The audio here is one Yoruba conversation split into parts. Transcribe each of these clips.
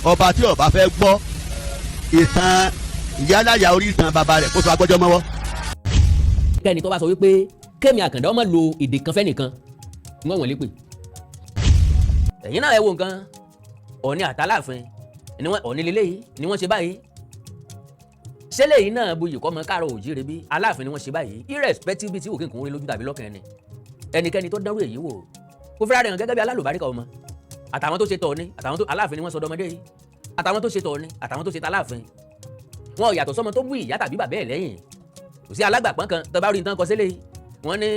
Ọba tí ọba fẹ́ gbọ́ ìtàn ìyálàyà orí ìtàn bàbá rẹ̀, kó tó agbọ́jọ́ mọ́wọ́. Kẹ́ni tó bá sọ wípé kémi Àkàndá ọmọ lo èdè kan fẹ́nìkan, wọ́n wọ̀n lépè. Ẹ̀yin náà ẹ wo nǹkan, Ọ̀ọ̀ni àtàláàfin ni wọ́n, Ọ̀ọ̀ni lélẹ́yìí ni wọ́n ṣe báyìí. Ṣẹlẹ̀ yìí náà buyì kọ́ mọ káàrọ̀ òjíire bí Aláàfin ni wọ́n ṣe báyìí, irrespective bí tí òkè nǹkan orí lójú tàbí lọ́kàn ẹni. Ẹnikẹ́ni tó dánrú èyí wò, kó fẹ́ra rẹ̀ hàn gẹ́gẹ́ bí alálùbáríkà ọmọ. Àtàwọn tó ṣe tọ̀ ni, àtàwọn tó Aláàfin ni wọ́n sọ dọmọdé yìí, àtàwọn tó ṣe tọ̀ ni, àtàwọn tó ṣe taláàfin, wọn ò yàtọ̀ sọ́mọ tó bú ìyá tàbí bàbá ẹ̀ lẹ́yìn. Kò sí alágbàpọ́n kan tó bá rí nǹkan kọ sílẹ̀ yìí. Wọ́n ní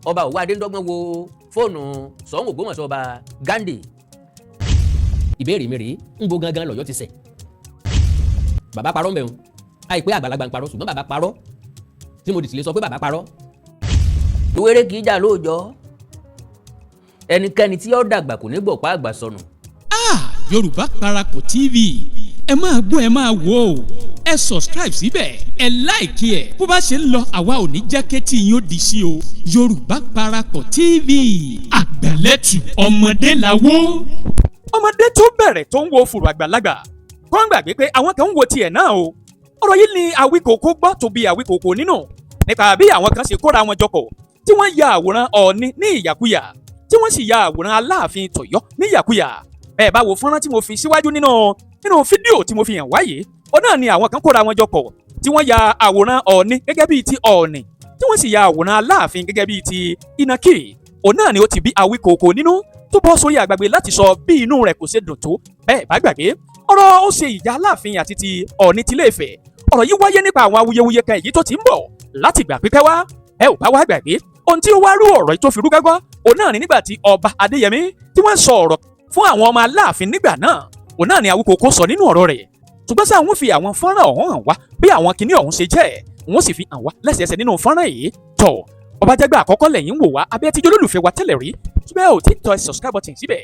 ọba Òwò Adéńdọ́gbọ̀n wo fóònù Ṣọ̀ún Ògbómọ̀ṣọ́, ọba Gandhi. Ìbéèrè mi rèé: ń bo gangan lọ́yọ́ ti ṣẹ̀? Bàbá parọ́ mẹ́un, àìpé àgbàlagbà ń parọ́, ṣùgbọ́n bàbá parọ́ tí mo dì sí lè sọ pé bàbá parọ́. Ìwéré kì í jà lóòjọ́, ẹnikẹ́ni tí ó dàgbà kò ní gbọ̀pá àgbà sọnù. Ah, Yorùbá Parapọ̀ TV, ẹ máa gbọ́, ẹ máa wò ó. Ẹ subscribe síbẹ̀, ẹ like ẹ̀. Bó bá ṣe ń lọ, àwa ò ní jẹ́ kétí yín ó di sí o. Yorùbá Parapọ̀ TV, àgbàlẹ́tù ọmọdé làwọ́. Ọmọdé tó bẹ̀rẹ̀ tó ń wo fùrù àgbàlagbà kó ń gbàgbé pé àwọn kan ń wo tiẹ̀ náà o. Ọ̀rọ̀ yìí ni Àwíkòkó gbọ́ tó bí Àwíkòkó nínú nípa bí àwọn kan ṣe kóra wọn jọpọ̀ tí wọ́n ya àwòrán Ọ̀ọ̀ni ní ìyàkuyà, tí wọ́n sì ya àwòrán Aláàfin tọ̀yọ́ ní ìyàkuyà. Bẹ́ẹ̀ bá wo fọ́nrán tí mo fi síwájú nínú fídíò tí mo fi hàn wáyé, ó náà ni àwọn kan kóra wọn jọpọ̀ tí wọ́n ya àwòrán Ọ̀ọ̀ni gẹ́gẹ́ bíi ti Ọ̀ọ̀ni, tí wọ́n sì ya àwòrán Aláàfin gẹ́gẹ́ bíi ti Ìnàkí. Òun náà ni ó ti bí Àwíkòkó nínú tó bọ́ sórí àgbàgbé láti sọ bí inú rẹ̀ kò ṣe dùn tó. Bẹ́ẹ̀ bá gbàgbé ọ̀rọ̀ ó ṣe ìjà Aláàfin àti ti Ọ̀ọ̀ni tilé Ifẹ̀, ọ̀rọ̀ yìí wáyé nípa àwọn awuyewuye kan èyí tó ti ń bọ̀ láti ìgbà pípẹ́ wá. Ẹ ò bá wá gbàgbé ohun tí ó wá rú ọ̀rọ̀ yìí tó fi rú gágá, òun náà ni nígbà tí ọba Adéyẹmí tí wọ́n sọ ọ̀rọ̀ fún àwọn ọmọ Aláàfin nígbà náà. Òun náà ni Awíkókó sọ nínú ọ̀rọ̀ rẹ̀, ṣùgbọ́n sáà wọ́n fi àwọn fọ́nrán ọ̀hún hàn wá bí àwọn kinní ọ̀hún ṣe jẹ́, wọ́n sì fi hàn wá lẹ́sẹẹsẹ nínú fọ́nrán yìí. Tọ̀ ọba jẹ́gbẹ́ àkọ́kọ́ lẹ́yìn wò wá, abẹ́ tíjọ́ lólùfẹ́ wa tẹ́lẹ̀ rí, ṣùgbọ́n ẹ ò tí tẹ subscribe button síbẹ̀,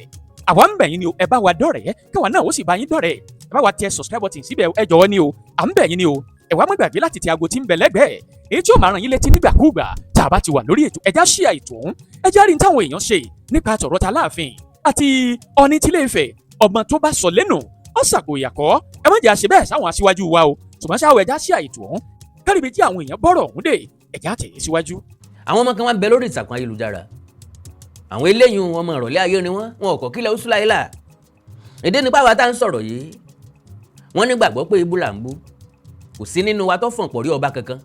àwa ń bẹ̀ yín ni o. Ẹ bá wa dọ̀rẹ́, káwa náà ó sì bá yín dọ̀rẹ́. Ẹ bá wa tẹ subscribe button síbẹ̀, ẹ jọ̀wọ́ ni o, à ń bẹ̀ yín ni o. Ẹ wá má gbàgbé láti tẹ aago tí ń bẹ lẹ́gbẹ̀ẹ́, èyí tí ó máa ràn yín létí nígbàkúùgbà tá a bá ti wà lórí ètò. Ẹjá ṣíà ètò ọ̀hún, ẹjá rí táwọn èèyàn ṣe nípa tọ̀rọ̀ ta Láàfin àti Ọ̀ọ̀ni tílé Ifẹ̀. Ọmọ tó bá sọ lẹ́nu ó ṣàkóyàkọ́. Ẹ má jẹ́ àṣẹ bẹ́ẹ̀ sáwọn aṣíwájú wa o, ṣùgbọ́n ṣáà ẹjá ṣíà ètò ọ̀hún káríbi tí àwọn èèyàn bọ́rọ̀ ọ̀hún dé. Ẹjá tẹ̀yẹ síwájú. Àwọn ọmọ kan wá ń bẹ lórí ìtàkùn ayélujára. Àwọn eléyìí, ọmọ ìrọ̀lẹ́ ayé ni wọ́n, wọn ò kọ́ kílẹ̀ oṣù láyé là èdè nípa àwa tá à ń sọ̀rọ̀ yìí. Wọ́n nígbàgbọ́ pé ibú là ń bú. Kò sí nínú wa tó fọ̀n pọ̀ rí ọba kankan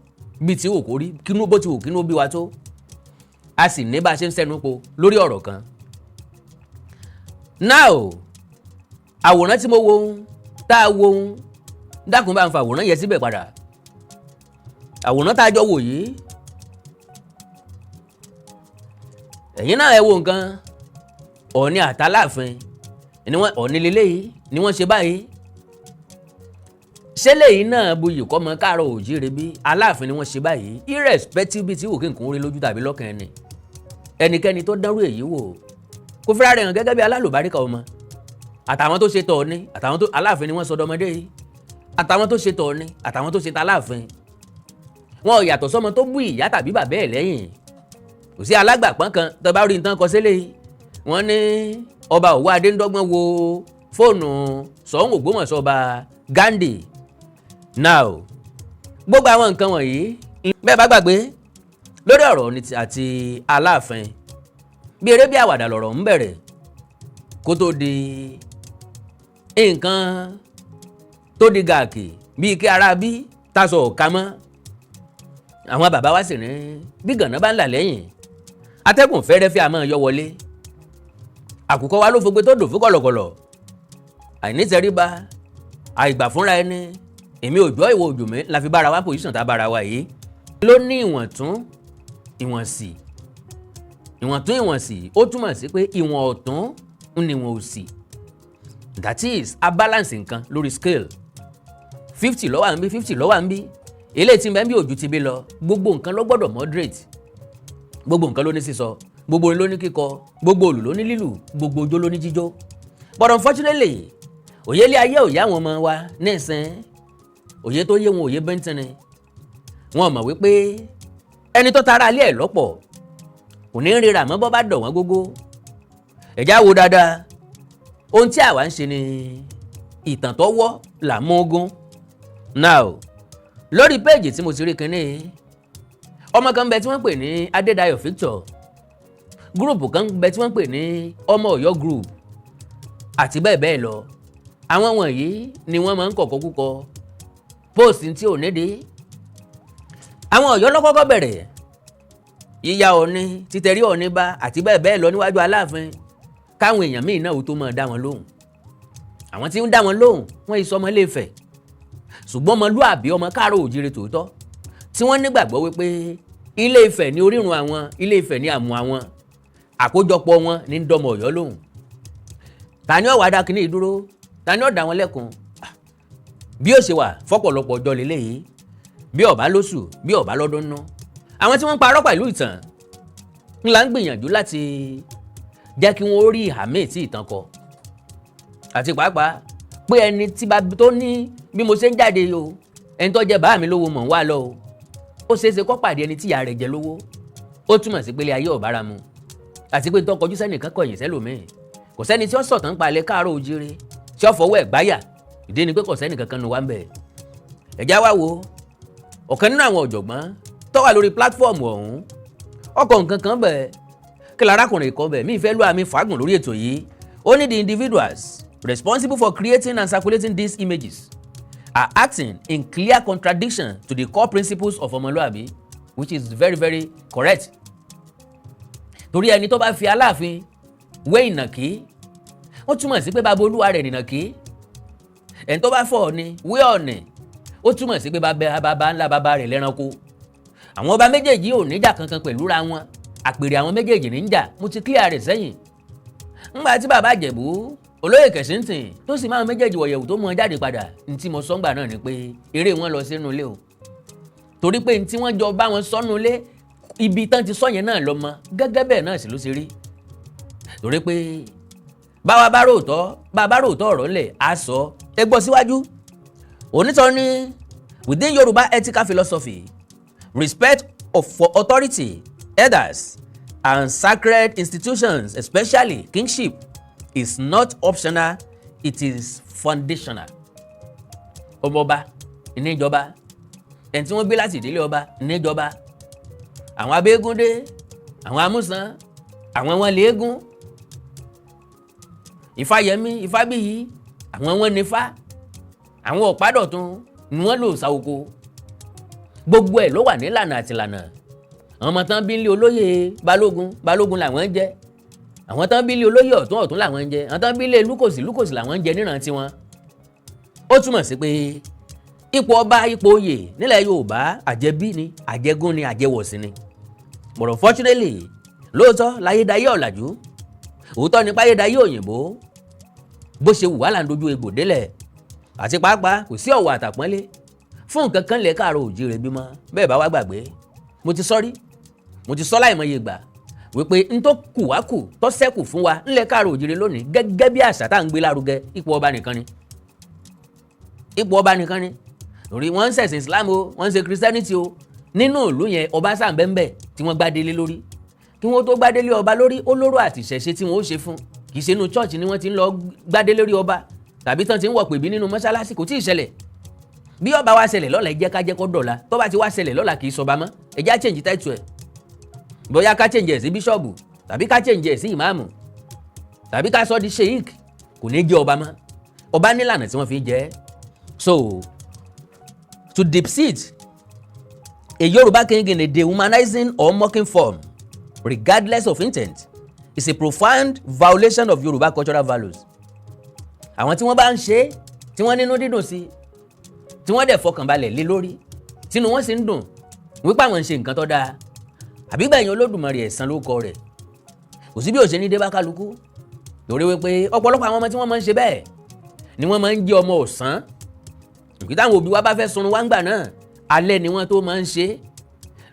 bíi tí wò kó rí kínú, bó ti wò kínú bí wa tó, a sì ní bá a ṣe ń sẹ́nu po lórí ọ̀rọ̀ kan. Now, àwòrán tí mo wo ń tá a wo ń dákun, bá ń fa àwòrán yẹn síbẹ̀ padà, àwòrán tá a jọ wò yìí. Ẹ̀yin náà ẹ wo nǹkan, Ọ̀ọ̀ni àtàláàfin ni wọ́n, Ọ̀ọ̀ni lélẹ́yìí ni wọ́n ṣe báyìí. Ṣẹlẹ̀ yìí náà buyì kọ́ mọ káàrọ̀ òjíire bí Aláàfin ni wọ́n ṣe báyìí, irrespective bí tí wò kí nǹkan orí lójú tàbí lọ́kàn ẹni. Ẹnikẹ́ni tó dánrú èyí wò, kó fẹ́ra rẹ̀ hàn gẹ́gẹ́ bí alálùbáríkà ọmọ. Àtàwọn tó ṣe tọ̀ ni, àtàwọn tó Aláàfin ni wọ́n sọ dọmọdé yìí, àtàwọn tó ṣe tọ̀ ni, àtàwọn tó ṣe taláàfin, wọn ò yàtọ̀ sọ́mọ tó bú ìyá tàbí bàbá ẹ̀ lẹ́yìn. Kò sí alágbàpọ́n kan tó bá rí nǹkan kọ sílẹ̀ yìí. Wọ́n ní ọba Òwò Adéńdọ́gbọ̀n wo fóònù Ṣọ̀ún Ògbómọ̀ṣọ́, ọba Gandhi. Now, gbogbo àwọn nǹkan wọ̀nyí, bẹ́ẹ̀ bá gbàgbé lórí ọ̀rọ̀ ní àti Aláàfin, bí eré bí àwàdà lọ̀rọ̀ ń bẹ̀rẹ̀ kó tó di nǹkan tó di gàkì, bíi kí ara bí taṣọ ọ̀ka mọ́. Àwọn bàbá wa sì ní bí gànà bá ń là lẹ́yìn atẹ́gùn fẹ́rẹ́fẹ́, àmọ́ yọ wọlé. Àkùkọ wa ló fogbe tó dùn fún kọ̀lọ̀kọ̀lọ̀. Àìnítẹríba, àìgbà fúnra ẹni, èmi òjò, ìwọ òjò mi, la fi bára wa position tá a bára wa yìí. Ló ní ìwọ̀ntún ìwọ̀nsì, ìwọ̀ntún ìwọ̀nsì, ó túmọ̀ sí pé ìwọ̀n ọ̀tún ń ní ìwọ̀n òsì. That is, a balance nǹkan lórí scale. 50 ló wà níbí, 50 ló wà níbí, eléyìí tí ń bẹ ń bí òjú ti bí lọ. Gbogbo nǹkan ló gbọ́dọ̀ moderate. Gbogbo nǹkan ló ní sísọ, gbogbo orin ló ní kíkọ, gbogbo òlù ló ní lílù, gbogbo ojó ló ní jíjó. But unfortunately, òye ilé ayé òye àwọn ọmọ wa nísìn, òye tó yé wọn, òye bẹ́ntìn ni. Wọn mọ̀ wípé ẹni tó tara alẹ́ ẹ̀ lọ́pọ̀ kò ní ríra mọ́ bọ́ bá dọ̀ wọ́n gógó. Ẹ̀já wo dáadáa, ohun tí àwa ń ṣe ni Ìtàn tó wọ́ là mú ogún. Now, lórí péèjì tí mo ti rí kinní, ọmọ kan bẹ tí wọ́n pè ní Adédayọ̀ Victor, group kan bẹ tí wọ́n pè ní Ọmọ Ọ̀yọ́ group àti bẹ́ẹ̀ bẹ́ẹ̀ lọ. Àwọn wọ̀nyí ni wọ́n máa ń kọ̀kọ́ kúkọ post tí ò nídìí. Àwọn Ọ̀yọ́ lọ́kọ́kọ́ bẹ̀rẹ̀ yíya Ọ̀ọ̀ni, títẹ̀rí Ọ̀ọ̀ni bá àti bẹ́ẹ̀ bẹ́ẹ̀ lọ níwájú Aláàfin, káwọn èèyàn míì náà ó tó máa dá wọn lóhùn. Àwọn tí ń dá wọn lóhùn, wọ́n yìí sọmọ Ilé-Ifẹ̀, ṣùgbọ́n ọmọlúàbí, ọmọ káàró òjìrè tòótọ́, tí wọ́n nígbàgbọ́ wípé Ilé-Ifẹ̀ ní orírun àwọn, Ilé-Ifẹ̀ ní àmú àwọn, àkójọpọ̀ wọn ní ń dọmọ Ọ̀yọ́ lóhùn. Ta ni ó wá dá kíní dúró? Ta ni ó dá wọn lẹ́kun? Bí ó ṣe wà fọ́pọ̀lọpọ̀ ọjọ́ lélẹ́yìí, bí ọ̀bá lóṣù, bí ọ̀bá lọ́dún ná, àwọn tí wọ́n ń parọ́ pẹ̀lú ìtàn ńlá ń gbìyànjú láti jẹ́ kí wọ́n rí ìhà míì tí ìtàn kọ, àti pàápàá pé ẹni tí bá tó ní bí mo ṣe ń jáde o, ẹni tó jẹ bá mi lówó mọ̀ ń wá lọ o, ó ṣeé ṣe kó pàdé ẹni tí ìyá rẹ̀ jẹ lówó. Ó túmọ̀ sí pélé ayé ọ̀bára mu, àti pé tó kọjú sẹ́nìkan kọ̀yìn sẹ́lòmíì. Kò sẹ́ni tí ó sọ̀tàn palẹ̀ káàárọ̀ ojíire tí ó fọwọ́ ẹ̀ gbáyà. Ìdí ni pé kò sẹ́nì kankan nu wá ń bẹ̀. Ẹ̀já wá wo ọ̀kan nínú àwọn ọ̀jọ̀gbọ́n tó wà lórí platform ọ̀hún, ọkọ̀ nǹkan kan bẹ̀ kí lárákùnrin kan bẹ̀ mí ìfẹ́ lù àmì fàágùn lórí ètò yìí. Ó ní the individuals responsible for creating and circulating these images are acting in clear contradiction to the core principles of ọmọlúàbí, which is very, very correct, torí ẹni tó bá fi Aláàfin wé ìnàkí, ó túmọ̀ sí pé bàbá olúwa rẹ̀ nìnàkí. Ẹni tó bá fọ̀ ni wé ọ̀nì, ó túmọ̀ sí pé bàbá ńlá bàbá rẹ̀ lẹ́ranko. Àwọn ọba méjèèjì ò níjà kankan pẹ̀lú ra wọn, àpèrè àwọn méjèèjì ní ń jà. Mo ti clear rẹ̀ sẹ́yìn. Ńgbà tí bàbá Ìjẹ̀bú, olóyè Kẹ̀sìntìn, tó sì máa méjèèjì wọ̀yẹ̀wò tó mú wọn jáde padà, ntí mo sọ́ngbà náà ni pé eré wọn lọ sínú ilé o, torí pé ntí wọ́n jọ bá wọn sọ́nu ilé, ibi tán ti sọ yẹn náà lọ mọ gẹ́gẹ́ bẹ́ẹ̀ náà sì ló ṣe rí, torí pé báwa bá ròótọ́, bá bá ròótọ́ ọ̀rọ̀ ńlẹ̀ á sọ. Ẹ gbọ́ síwájú. Onítọ̀ ní within Yorùbá ethical philosophy, respect for authority, elders and sacred institutions, especially kingship, is not optional, it is foundational. Ọmọọba níjọba, ẹni tí wọ́n gbé láti ìdílé ọba níjọba. Àwọn abégúndé, àwọn amúsàn, àwọn wọn léégún, Ìfáyẹmí, Ìfábíyì, àwọn wọn nífá, àwọn Ọ̀pádọ̀tun ni wọ́n lò sáwoko. Gbogbo ẹ̀ ló wà nílànà àtìlànà. Àwọn ọmọ tán bí ń lé olóyè balógun, balógun làwọn ń jẹ́. Àwọn tán bí ń lé olóyè ọ̀tún, ọ̀tún làwọn ń jẹ́. Àwọn tán bí ń lé lúkòsì, lúkòsì làwọn ń jẹ níran tiwọn. Ó túmọ̀ sí pé ipò ọba, ipò oyè nílẹ̀ Yorùbá, àjẹbí ni, àjẹgún ni, àjẹwọ̀sí ni. But unfortunately, lóòótọ́ láyédáyé ọ̀làjú, òótọ́ nípa ayédáyé òyìnbó, bó ṣe wù wá là ń dojú egbò délẹ̀, àti pàápàá kò sí ọ̀wọ̀ àtàpọ́nlé fún nǹkan kan lẹ̀ káàró òjíire bímọ. Bẹ́ẹ̀ bá wá gbàgbé, mo ti sọ́rí, mo ti sọ láìmọye ìgbà wípé n tó kù wá kù tó ṣẹ́kù fún wa ńlẹ̀ káàró òjíire lónìí, gẹ́gẹ́ bí àṣà tá à ń gbé lárugẹ, ipò ọba nìkan ni, ipò ọba nìkan ni. Torí wọ́n ń ṣẹ̀sìn Islam o, wọ́n ń ṣe Christianity o, nínú ìlú yẹn, ọba sàǹbẹ̀ǹbẹ̀ tí wọ́n gbádélé lórí. Kí wọ́n tó gbádélé ọba lórí, ó lóró àti ìṣẹ̀ṣe tí wọ́n ó ṣe fún. Kì í ṣe inú church ni wọ́n ti ń lọ gbádé lórí ọba, tàbí tán ti ń wọ̀ pèbí nínú mọ́ṣáláṣí. Kò tí ì ṣẹlẹ̀. Bí ọba wa ṣẹlẹ̀ lọ́la, ẹ jẹ́ ká jẹ́ kó dọ̀la. Tó bá ti wá ṣẹlẹ̀ lọ́la, kì í sọba mọ́. Ẹ jẹ́ á change title ẹ̀, bóyá ká change ẹ̀ sí bíṣọ̀bù, tàbí ká change ẹ̀ sí ìmáàmù, tàbí ká sọ di sheik. Kò ní jẹ́ ọba mọ́. Ọba nílànà tí wọ́n fi jẹ́. So to depict a Yoruba king in a dehumanizing or mocking form, regardless of intent, is a profound violation of Yoruba cultural values. Àwọn tí wọ́n bá ń ṣe, tí wọ́n nínú dídùn sí, tí wọ́n dẹ̀ fọkànbalẹ̀ lé lórí, tínú wọn sì ń dùn wípé àwọn ń ṣe nǹkan tó dáa, àbígbẹ̀yìn Olódùmarè, ẹ̀san ló kọ rẹ̀. Kò sí bí òṣèlú dé bá kálukú, torí wípé ọ̀pọ̀lọpọ̀ àwọn ọmọ tí wọ́n máa ń ṣe bẹ́ẹ̀ ni wọ́n máa ń jẹ́ ọmọ ọ̀sán. Ìpín táwọn òbí wa bá fẹ́ sunrun wá ń gbà náà, alẹ́ ni wọ́n tó máa ń ṣe.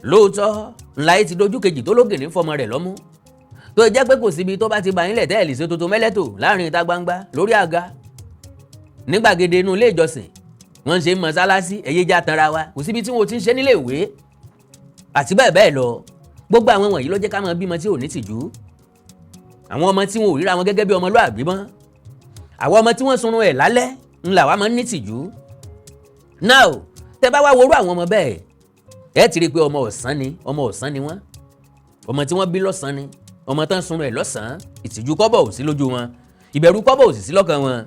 Lóòótọ́ ńlá yìí ti dojú kejì tó lógìnní fọmọ rẹ̀ lọ́mú, tó jẹ́ pé kò síbi tó bá ti bá yín lẹ̀ tẹ́ẹ̀lì ṣe tuntun mẹ́lẹ́tò láàrin ìta gbangba, lórí àga, ní gbàgede inú ilé ìjọsìn, wọ́n ń ṣe mọ́sálásí. Ẹ̀yẹ já tanra wa, kò síbi tí wọ́n ti ń ṣe nílé ìwé àti bẹ́ẹ̀ bẹ́ẹ̀ lọ. Gbogbo àwọn wọ̀nyí ló jẹ́ ká máa bímọ tí ò ní tìjú, àwọn ọmọ tí wọn ò ríra wọn gẹ́gẹ́ bí ọmọlúàbí mọ́, àwọn ọmọ tí wọ́n sunrun ẹ̀ lálẹ́. Ńlá wa máa ń ní tìjú. Now, tẹ bá wá worú àwọn ọmọ bẹ́ẹ̀, ẹ ti rí i pé ọmọ ọ̀sán ni, ọmọ ọ̀sán ni wọ́n, ọmọ tí wọ́n bí lọ́sàn ni, ọmọ tán sunrun ẹ̀ lọ́sàn-án. Ìtìjú kọ́bọ̀ ò sí lójú wọn, ìbẹ̀rù kọ́bọ̀ ò sì sí lọ́kàn wọn.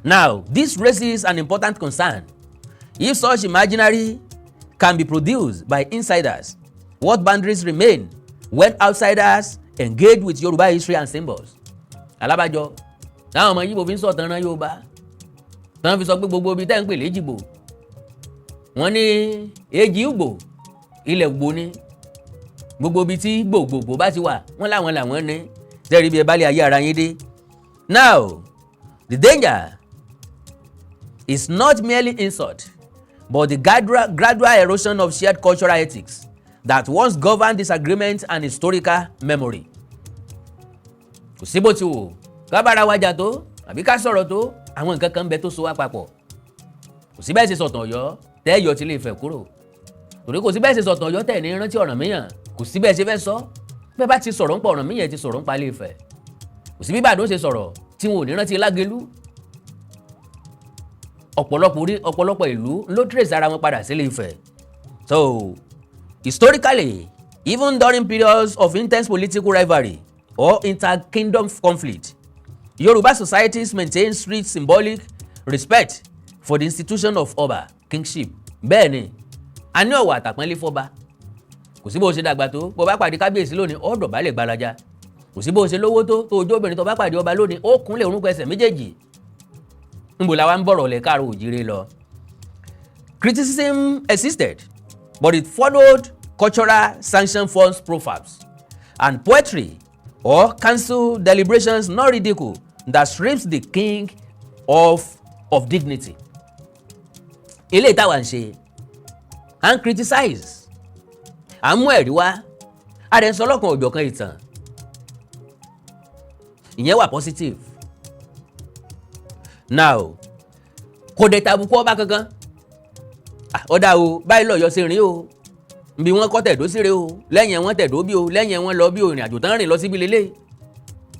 Now, this raises an important concern. If such imaginary can be produced by insiders, what boundaries remain when outsiders engage with Yoruba history and symbols? Alábàjọ táwọn ọmọ Yíbo fi ń sọ̀tàn rán Yorùbá, táwọn fi sọ pé gbogbo ibi tẹ́ ń pè léjìgbò, wọ́n ní èjì Ìgbò, ilẹ̀ Ìgbò ni, gbogbo ibi tí gbògbògbò bá ti wà, wọ́n láwọn làwọn ní sẹ́rí bí ẹ bá lè ayé ara yín dé. Now, the danger is not merely insult, but the gradual erosion of shared cultural ethics that once governed disagreement and historical memory. Kò sí bó ti wò ká bára wa jà tó àbí ká sọ̀rọ̀ tó, àwọn nǹkan kan ń bẹ tó so wá papọ̀. Kò sí bẹ́ẹ̀ ṣe sọ̀tàn Ọ̀yọ́ tẹ́ yọ ti lè fẹ̀ kúrò, torí kò sí bẹ́ẹ̀ ṣe sọ̀tàn Ọ̀yọ́ tẹ̀ ní rántí Ọ̀rànmíyàn. Kò sí bẹ́ẹ̀ ṣe fẹ́ sọ, bẹ́ẹ̀ bá ti sọ̀rọ̀ ń pa Ọ̀rànmíyàn, ti sọ̀rọ̀ ń pa Ilé-Ifẹ̀. Kò sí bí Ìbàdàn ṣe sọ̀rọ̀ tí wọn ò ní rántí Lágelú. Ọ̀pọ̀lọpọ̀ orí, ọ̀pọ̀lọpọ̀ ìlú ló trace ara wọn padà sí Ilé-Ifẹ̀. So historically, even during periods of intense political rivalry or inter-kingdom conflict, Yoruba societies maintain strict symbolic respect for the institution of Ọba kingship. Bẹ́ẹ̀ ni, a ní ọ̀wọ̀ àtàpọ́nlé fọ́ba. Kò sí bó ṣe dàgbà tó, bó bá pàdé kábíyèsí lónìí, ó dọ̀bálẹ̀ gbalaja. Kò sí bó ṣe lówó tó, tó ojú obìnrin, tó bá pàdé ọba lónìí, ó kúnlẹ̀ orúnkún ẹsẹ̀ méjèèjì. Níbo la wá ń bọ̀rọ̀ lẹ̀ káàró òjìrè lọ? Criticism existed, but it followed cultural sanction forms, proverbs and poetry or council deliberations, not ridicule that strips the king of dignity. Eléyìí táwa ń ṣe, à ń criticize, à ń mú ẹ̀rí wá, a dẹ̀ ń sọ lọ́kan òjọ̀kan ìtàn, ìyẹn wà positive. Now, kò dẹ̀ tàbùkù ọba kankan. Ọ̀dà o, báyìí lọ́yọ̀ ṣe rìn o, bí wọ́n kọ́ tẹ̀dó síre o, lẹ́yìn ẹ̀ wọ́n tẹ̀dó bí o, lẹ́yìn ẹ̀ wọ́n lọ bí o, ìrìn àjò tán rìn lọ síbi lélẹ̀,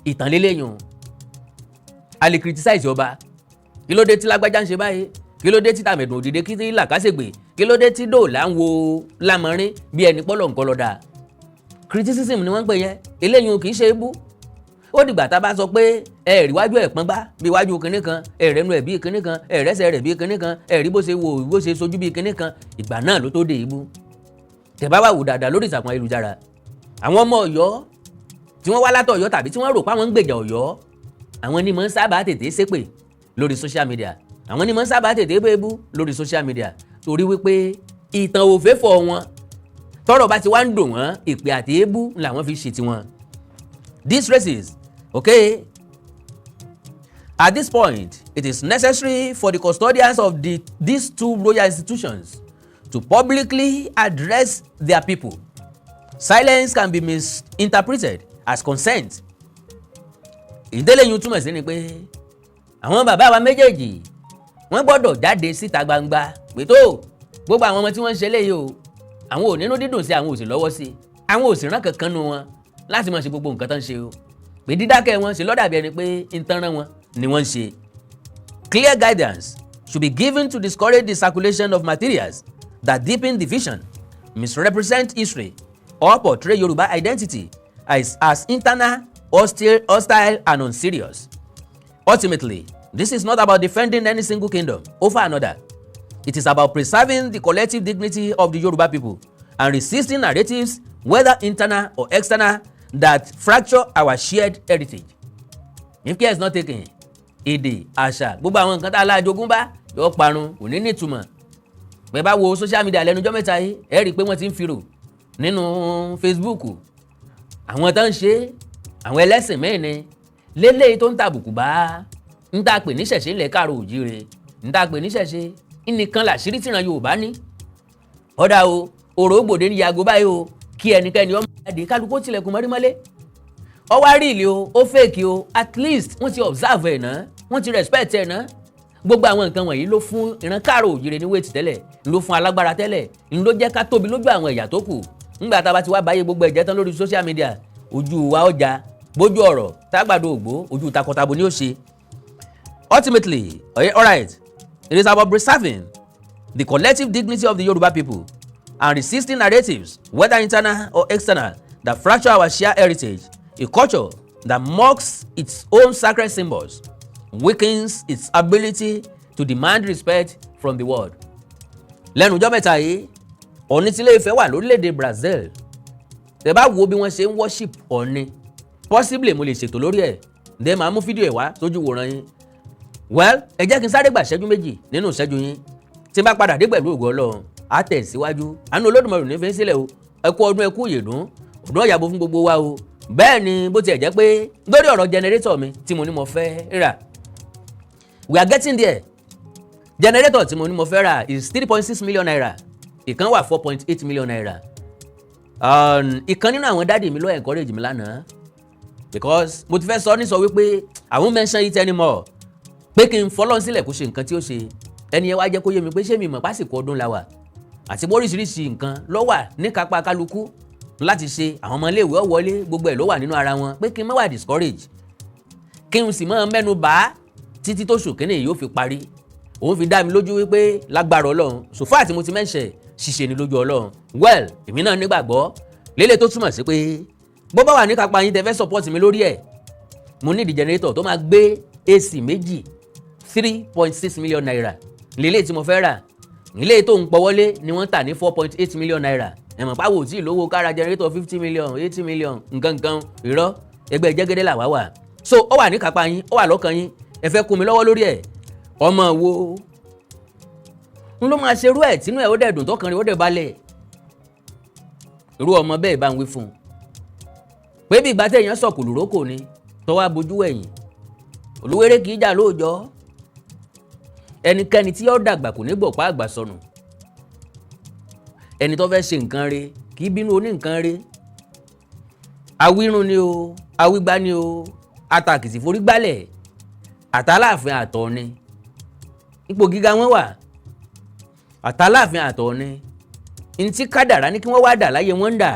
ìtàn lélẹ̀ yàn. A lè criticize ọba: kí ló dé tí lágbájá ń ṣe báyìí? Kí ló dé tí tàmẹ̀dùn òdìdé? Kí tí làkàṣègbè? Kí ló dé tí dòòlà ń wo lámọrin bí ẹni pọ́lọ̀ nǹkan lọ́dà? Criticism ni wọ́n ń pè yẹn. Eléyìí kì í ṣe é bú. Ó dìgbà tá a bá sọ pé ẹ rí wájú ẹ̀ pọ́n gbá bí wájú kinní kan, ẹ rẹ́nu ẹ̀ bí kinní kan, ẹ rẹ́sẹ̀ rẹ̀ bí kinní kan, ẹ rí bó ṣe wò, bó ṣe sojú bí kinní kan, ìgbà náà ló tó dé ibú. Tẹ́ bá wà wò dáadáa lórí ìtàkùn ayélujára, àwọn ọmọ Ọ̀yọ́ tí wọ́n wá látọ̀ Ọ̀yọ́ tàbí tí wọ́n rò pé àwọn ń gbèjà Ọ̀yọ́, àwọn ni mọ̀ ń sábà tètè ṣépè lórí social media, àwọn ni mọ̀ ń sábà tètè bébú lórí social media, torí wípé ìtàn òféfọ̀ wọn. Tọ́rọ̀ bá ti wá ń dùn wọ́n, ìpè àti èébú làwọn fi ṣe tiwọn. These races, okay. At this point, it is necessary for the custodians of these two royal institutions to publicly address their people. Silence can be misinterpreted as consent. Ìdílé yìí túmọ̀ sí ni pé àwọn bàbá wa méjèèjì, wọ́n gbọ́dọ̀ jáde síta gbangba pé tó gbogbo àwọn ọmọ tí wọ́n ń ṣe léyìí o, àwọn ò nínú dídùn sí, àwọn ò sì lọ́wọ́ sí, àwọn ò sì rán kankan nu wọn láti máa ṣe gbogbo nǹkan tó ń ṣe o, pé dídákẹ́ wọn ṣe lọ́dàbí ẹni pé ń tanrán wọn ni wọ́n ń ṣe. Clear guidance should be given to discourage the circulation of materials that deepen division, misrepresent history, or portray Yoruba identity as internal, hostile, and unserious. Ultimately, this is not about defending any single kingdom over another. It is about preserving the collective dignity of the Yoruba people and resisting narratives, whether internal or external, that fracture our shared heritage. If care is not taken, èdè, àṣà, gbogbo àwọn nǹkan tá a lájogún bá yóò parun, kò ní nítumọ̀. Bẹ́ẹ̀ bá wo social media lẹ́nu ọjọ́ mẹ́ta yìí, ẹ rí i pé wọ́n ti ń firò nínú Facebook. Àwọn tó ń ṣe, àwọn ẹlẹ́sìn mẹ́rin ni lélẹ́yìí tó ń tàbùkù bá ń tà pè níṣẹ̀ṣe ńlẹ̀ káàró òjíire, ń tà pè níṣẹ̀ṣe nìkan làṣírí tìran Yorùbá ní. Ọ̀dà o, òrò gbòde ní yago báyìí o, kí ẹnikẹ́ni ọmọ jáde, kálukú tilẹ̀kùn mọ́rí mọ́lé. Ọwọ́ àríìlì o, ó fake o, at least wọ́n ti observe ẹ̀ náà, wọ́n ti respect ẹ̀ náà. Gbogbo àwọn nǹkan wọ̀nyí ló fún ìran káàró òjìrè ní weight tẹ́lẹ̀, ló fún alágbára tẹ́lẹ̀, ló jẹ́ ká tóbi lójú àwọn ẹ̀yà tó kù. Ńgbà tá a bá ti wá báyé gbogbo ẹ̀jẹ̀ tán lórí social media, ojú wa ọjà bójú ọ̀rọ̀ tágbàdo ògbó, ojú takọtabo ni ó ṣe. Ultimately, alright, it is about preserving the collective dignity of the Yoruba people and resisting narratives, whether internal or external, that fracture our shared heritage. A culture that mocks its own sacred symbols weakens its ability to demand respect from the world. Lẹ́nu ọjọ́ mẹ́ta yìí, Ọọ̀ni tí Ilé Ifẹ̀ wà lórílẹ̀‐èdè Brazil. Tẹ́ bá wo bí wọ́n ṣe ń worship Ọọ̀ni, possibly mo lè ṣètò lórí ẹ̀, ǹdẹ́ máa mú fídíò ẹ̀ wá sójú wòran yín. Well, ẹ jẹ́ kí n sáré gbà ṣẹ́jú 2 nínú ìṣẹ́jú yín. Tí n bá padà dé pẹ̀lú ògo Ọlọ́run, á tẹ̀ síwájú. Àánú Olódùmarè ní fi ń sílẹ̀ o. Ẹ kú ọdún, ẹ kú ìyèdún, ọdún ọ̀yàbọ̀ fún gbogbo wa o. Bẹ́ẹ̀ ni, bó tiẹ̀ jẹ́ pé lórí ọ̀rọ̀ generator mi tí mo ní mo fẹ́ rà, we are getting there. Generator tí mo ní mo fẹ́ rà is ₦3.6 million. Ìkan wà ₦4.8 million. Ìkan nínú àwọn daddy mi ló encourage mi lánàá, because mo ti fẹ́ sọ ní sọ wípé I won't mention it anymore, pé kí n fọlọ́n sílẹ̀ kó ṣe nǹkan tí ó ṣe. Ẹni yẹn wá jẹ́ kó yé mi pé ṣé mi mọ̀ pásìkò ọdún la wà, àti bóríṣiríṣi nǹkan ló wà níkápá kálukú láti ṣe, àwọn ọmọ iléèwé ọ̀wọ́lé, gbogbo ẹ̀ ló wà nínú ara wọn, pé kí n má wà discourage, kí n sì máa mẹ́nu bà á títí tó ṣù kínní yóò fi parí. Òun fi dá mi lójú wípé lágbára Ọlọ́run, sòfà àti mo ti mẹ́ṣẹ̀ ṣiṣẹ́ ni lójú Ọlọ́run. Well, èmi náà nígbàgbọ́ lélẹ̀ tó túmọ̀ sí pé bó bá wà níkápá yín, tẹ́ fẹ́ support mi lórí ẹ̀, mo ní ìdí generator tó máa gbé AC méjì. ₦3.6 million lélẹ̀ tí mo fẹ́ rà. Ilé tó ń pọwọ́lé ni wọ́n tà ní ₦4.8 million. Ẹ̀mọ̀ pàwọ̀ tí ìlówó kára generator 50 million, 80 million, nǹkan nǹkan irọ́, ẹgbẹ́ jẹ́gẹ́dẹ́ làwá wà. So ó wà níkápá yín, ó wà lọ́kàn yín, ẹ fẹ́ kún mi lọ́wọ́ lórí ẹ̀. Ọmọ wo n ló máa ṣerú ẹ̀ tínú ẹ̀ ó dẹ̀ dùn, tọkàn rẹ̀ ó dẹ̀ balẹ̀? Irú ọmọ bẹ́ẹ̀, bá ń wí fún un pé bí ìgbà téèyàn sọ̀kò lùrókò ni tọ́wọ́ abojú ẹ̀yìn olúwéré kì í jà lóòjọ́. Ẹnikẹ́ni tí ó dàgbà kò ní gbọ̀pá àgbà sọnù. Ẹni tó fẹ́ ṣe nǹkan re kì í bínú oní nǹkan re. Awírun ni o, awígbá ni o, atàkìtì forí gbálẹ̀, àtàláàfin àtọ̀ni ipò gíga wọn wà, àtàláàfin àtọ̀ni ntí kádàrá ní kí wọ́n wá dà láyé wọn ń dà,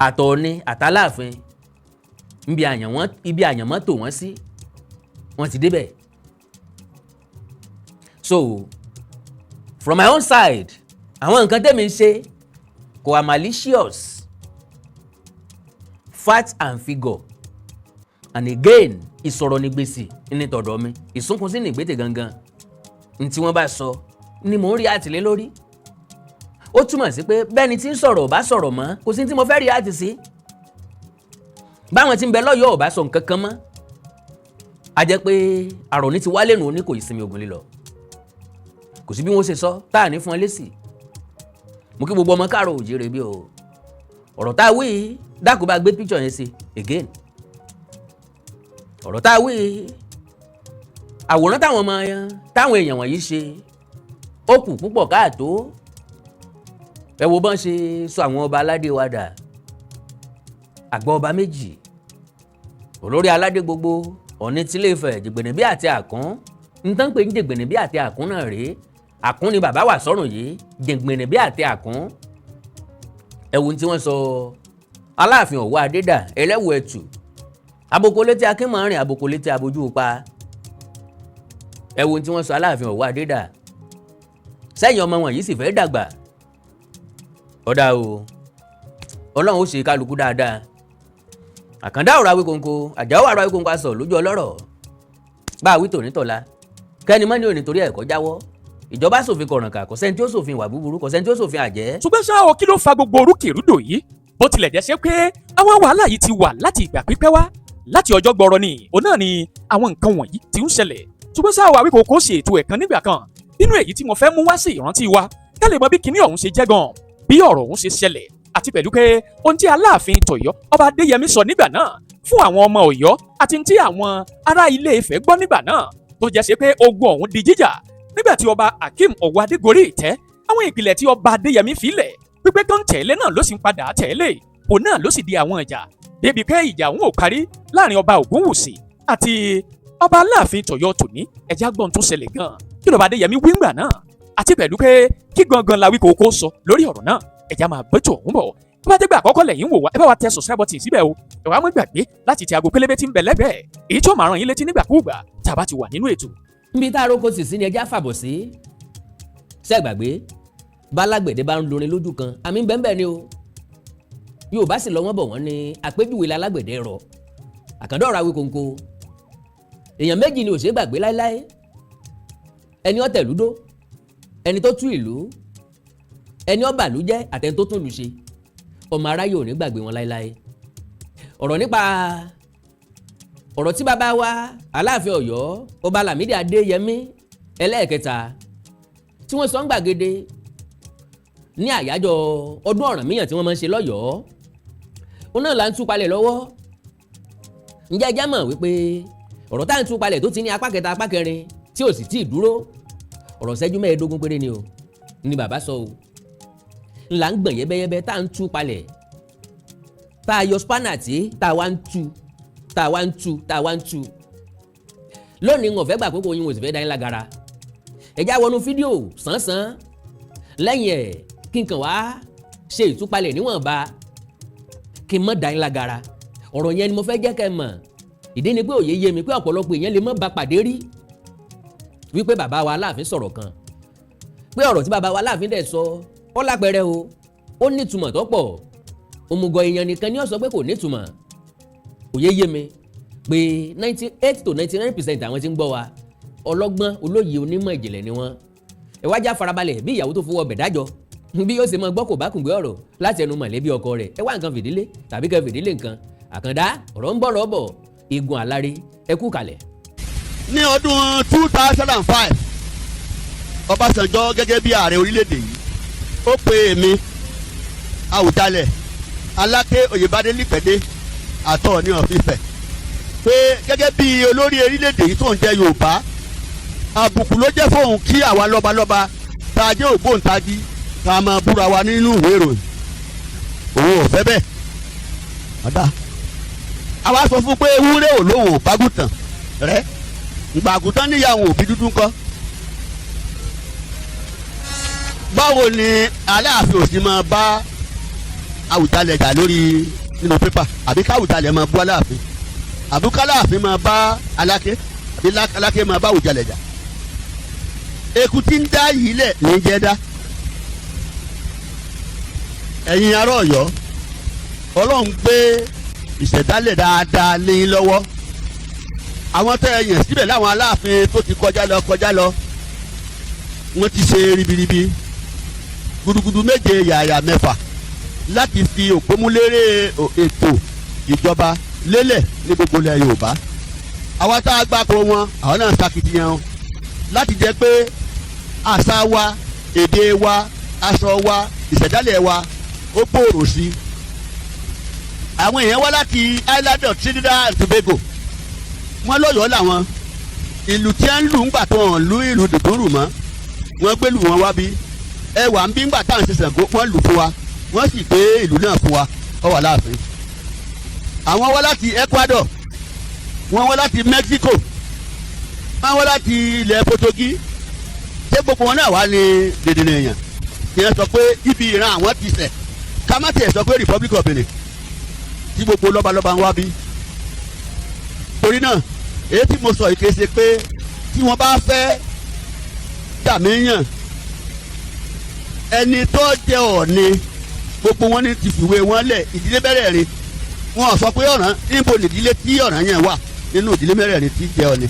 àtọ̀ni àtàláàfin ibi àyànmọ́ tò wọ́n sí, wọ́n ti débẹ̀. So from my own side, àwọn nǹkan tẹ́mi ń ṣe kò wà malicious. Fact and figure, and again, ìsọ̀rọ̀ ní gbèsè ní tọ̀dọ̀ mi, ìsúnkun sí ní ìgbésẹ̀ gangan. Ní tí wọ́n bá sọ ni mò ń rí àtìlé lórí. Ó túmọ̀ sí pé bẹ́ẹ̀ni tí ń sọ̀rọ̀ ò bá sọ̀rọ̀ mọ́, kò sí tí mo fẹ́ rí àtì sí. Báwọn tí ń bẹ lọ́yọ̀ọ́ ò bá sọ nǹkan kan mọ́, a jẹ́ pé àròní ti wálé nù ní kò ìsinmi ogun lílọ. Kò sí bí wọ́n ṣe sọ tá à ní fún ọ lésì. Mo kí gbogbo ọmọ káàrọ̀ òjìrè bí o. Ọ̀rọ̀ tá a wí, dákun bá gbé picture yẹn sí again. Ọ̀rọ̀ tá a wí, àwòrán táwọn ọmọ táwọn èèyàn wọ̀nyí ṣe, ó kù púpọ̀ káàtó. Ẹ wo bọ́n ṣe sọ àwọn ọba aládé wa dà. Àgbà ọba méjì, olórí aládé gbogbo, Ọ̀ọ̀ni tílé Ifẹ̀, Jìgbìnìbí àti Àkún. Nǹkan pé ní Jìgbìnìbí àti Àkún náà rèé. Àkún ni bàbá wà sọ́rùn yìí, Jìgbìnìbí àti Àkún. Ẹ wo tí wọ́n sọ Aláàfin Ọ̀wọ́ Adédà, ẹlẹ́wù ẹ̀tù, àbòkò létí akínmọ̀rin, àbòkò létí abojú pa. Ẹ wo tí wọ́n sọ Aláàfin Ọ̀wọ́ Adédà. Sẹ́yìn ọmọ wọn yìí sì fẹ́ dàgbà. Ọ̀dà o, Ọlọ́run ó ṣe kálukú dáadáa. Àkàndá ọ̀rọ̀ Awíkonko, Àjàó ọ̀rọ̀ Awíkonko, aṣọ lójú ọlọ́rọ̀ bá a wí tòní tọ̀la, kẹ́ni mọ́ni ò ní torí ẹ̀kọ́ jáwọ́. Ìjọba ṣòfin kọ̀rànkà, kò sẹ́ni tí ó ṣòfin ìwà búburú, kò sẹ́ni tí ó ṣòfin àjẹ́. Ṣùgbọ́n ṣá o, kí ló fa gbogbo orúkèrúdò yìí? Bó tilẹ̀ jẹ́ ṣe pé àwọn wàhálà yìí ti wà láti ìgbà pípẹ́ wá, láti ọjọ́ gbọrọ ni òun náà ni àwọn nǹkan wọ̀nyí ti ń ṣẹlẹ̀. Ṣùgbọ́n ṣá o, Àwíkòkò ṣe ètò ẹ̀kan nígbà kan nínú èyí tí mo fẹ́ mú wá sí ìrántí wa, ká lè mọ bí kinní ọ̀hún ṣe jẹ́ gan, bí ọ̀rọ̀ ọ̀hún ṣe ṣẹlẹ̀, àti pẹ̀lú pé ohun tí Aláàfin tọ̀yọ́ Ọba Adéyẹmí sọ nígbà náà fún àwọn ọmọ Ọ̀yọ́, àti tí àwọn ará Ilé Ifẹ̀ gbọ́ nígbà náà, tó jẹ́ ṣe pé ogun ọ̀hún di jíjà nígbà tí Ọba Akeem Ọ̀wọ́adé gorí ìtẹ́. Àwọn ìpìlẹ̀ tí Ọba Adéyẹmí filẹ̀ pípé tó ń tẹ̀lé náà ló sì ń padà tẹ̀lé, òun náà ló sì di àwọn ìjà, débi pé ìjà òun ò parí láàrin Ọba Ògúnwùsì àti ọba Aláàfin tọ̀yọ́ tòní. Ẹ̀já gbọ́n tó ṣẹlẹ̀ gan, kí lọ́ba Adéyẹmí wí ńgbà náà, àti pẹ̀lú pé kí gangan la Wíkòkò sọ lórí ọ̀rọ̀ náà. Ẹ̀já máa bẹ́tò ọ̀hún bọ̀. Bó bá dégbà àkọ́kọ́ lẹ́yìn wò wá, ẹ bá wa tẹ subscribe button síbẹ̀ o. Ẹ wá mọ́ gbàgbé láti tẹ aago pélébé tí ń bẹ lẹ́gbẹ̀ẹ́, èyí tí ó máa rán yín létí nígbàkúùgbà tá a bá ti wà nínú ètò. Níbi tá a roko sì sí ni ẹja fàbọ̀ sí. Ṣẹ́gbàgbé bálágbẹ̀dẹ bá ń lorin lójú kan, àmì bẹ́ẹ̀ ni o. Yorùbá sì lọ wọ́n bọ̀, wọ́n ní àpéjúwe lálágbẹ̀dẹ rọ. Àkàndá ọ̀rọ̀ Awíkonko, èèyàn méjì ni ò ṣeé gbàgbé láéláé: ẹni ó tẹ̀lúdó, ẹni tó tú ìlú, ẹni ó bàlú jẹ́ àtẹni tó tún lù ṣe. Ọmọ aráyé ò ní gbàgbé wọn láéláé. Ọ̀rọ̀ nípa ọ̀rọ̀ tí bàbá wa Aláàfin Ọ̀yọ́, Ọba Lámídì Adéyẹmí ẹlẹ́ẹ̀kẹta, tí wọ́n sọ ń gbàgede ní àyájọ́ ọdún Ọ̀rànmíyàn tí wọ́n máa ń ṣe lọ́yọ̀ọ́, òun náà là ń tú palẹ̀ lọ́wọ́. Ǹjẹ́ ẹ já mọ̀ wípé ọ̀rọ̀ tá à ń tú palẹ̀ tó ti ní apá kẹta, apá kẹrin, tí ò sì tí ì dúró, ọ̀rọ̀ ṣẹ́jú 15 péré ni o ni bàbá sọ o, ńlá ń gbọ̀n yẹ́bẹ́yẹ́bẹ́ tá à ń tú palẹ̀, tá a yọ spanner tí tá a wá ń tú, tá a wá ń tú, tá a wá ń tú lónìí. Ń ọ̀fẹ́ gbà kókó yín, wò sì fẹ́ dá yín lágara. Ẹ já wọnú fídíò sánsan lẹ́yìn ẹ̀, kí n kàn wá ṣe ìtúpalẹ̀ níwọ̀nba, kí n má dá yín lágara. Ọ̀rọ̀ yẹn ni mo fẹ́ jẹ́ kẹ́ ẹ mọ̀. Ìdí ni pé òye yé mi pé ọ̀pọ̀lọpọ̀ èèyàn lè má ba pàdé rí wípé bàbá wa Aláàfin sọ̀rọ̀ kan, pé ọ̀rọ̀ tí bàbá wa Aláàfin dẹ̀ sọ, ó lápẹẹrẹ o, ó nítumọ̀ tó pọ̀. Òmùgọ̀ èèyàn nìkan ni ó sọ pé kò nítumọ̀. Òye yé mi pé 98 to 99% àwọn tí ń gbọ́ wa, ọlọ́gbọ́n, olóye, onímọ̀ ìjìnlẹ̀ ni wọ́n. Ẹ wá já farabalẹ̀ bí ìyàwó tó fowó ọbẹ̀ dájọ́, bí yóò ṣe máa gbọ́ kò bá kùngbé ọ̀rọ̀ láti ẹnu mọ̀lẹ́bí ọkọ rẹ̀. Ẹ wá nǹkan fìdílé tàbí kẹ́ fìdílé nǹkan. Àkàndá ọ̀rọ̀ ń bọ̀rọ̀ bọ̀, igun àlárí, ẹ kú kalẹ̀. Ní ọdún 2005, Ọbásanjọ́ gẹ́gẹ́ bí ààrẹ orílẹ̀-èdè yìí, ó pe èmi, Àwùjalẹ̀ Aláké Oyèbádé Lípẹ̀dé àtọ̀ ní ọ̀fífẹ́, pé gẹ́gẹ́ bí olórí orílẹ̀-èdè yìí tó ń jẹ́ Yorùbá, àbùkù ló jẹ́ fóun kí àwa lọ́balọ́ba tá a jẹ́ ògbóǹtagì ká máa búra wa nínú ìwé ìròyìn. Òun ò fẹ́ bẹ́ẹ̀. Ọ̀dà, àwa sọ fún pé ewúrẹ́ ò lóhùn bágùtàn rẹ̀ ìgbàgùtàn níyàwó òbí dúdú ńkọ́. Báwo ni Aláàfin ò sì máa bá Àwùjalẹ̀ jà lórí nínú pépà, àbí káwùjalẹ̀ máa bú Aláàfin, àbí káláàfin máa bá Aláké, àbí Aláké máa bá Àwùjalẹ̀ jà? Eku tí ń dá yìí lẹ̀ ní jẹ́ dá. Ẹ̀yin ará Ọ̀yọ́, Ọlọ́run gbé ìṣẹ̀dálẹ̀ dáadáa lé yín lọ́wọ́. Àwọn tẹ́ ẹ yàn síbẹ̀ láwọn Aláàfin tó ti kọjá lọ kọjá lọ, wọ́n ti ṣe ribiribi, gudugudu méje, yàyà mẹ́fà láti fi òpómúlérè ètò ìjọba lélẹ̀ ní gbogbo ilẹ̀ Yorùbá. Àwa tá a gbàgbọ́ wọn, àwọn náà ṣakitiyan láti jẹ́ pé àṣà wa, èdè wa, aṣọ wa, ìṣẹ̀dálẹ̀ wa ó gbòòrò sí i. Àwọn èèyàn wá láti Island of Trinidad and Tobago, wọ́n lọ́yọ̀ọ́ làwọn. Ìlú tí wọ́n ń lù ńgbà tó hàn lú ìlú dùdúrù mọ́, wọ́n gbé lù wọ́n wá bí ẹwà ń bí ńgbà tá à ń ṣe Ṣàngó. Wọ́n lù fún wa, wọ́n sì gbé ìlú náà fún wa, ó wà láàfin. Àwọn wá láti Ecuador, wọ́n wá láti Mexico, wọ́n wá láti ilẹ̀ Portuguese. Ṣé gbogbo wọn náà wá ní dèdèrè èèyàn kí wọ́n sọ pé ibi ìran àwọn ti ṣẹ̀? Ká má tiẹ̀ sọ pé Republic of Benin tí gbogbo lọ́balọ́ba ń wá bí. Torí náà, èyí tí mo sọ yìí kìí ṣe pé tí wọ́n bá fẹ́ dàmíyàn ẹni tó jẹ́ Ọ̀ọ̀ni, gbogbo wọn ní ti fìwé wọn lẹ̀. Ìdílé mẹ́rẹ̀ẹ̀rin, wọn ò sọ pé ọ̀ràn níbo nìdílé tí ọ̀ràn yẹn wà nínú ìdílé mẹ́rẹ̀ẹ̀rin tí jẹ́ Ọ̀ọ̀ni,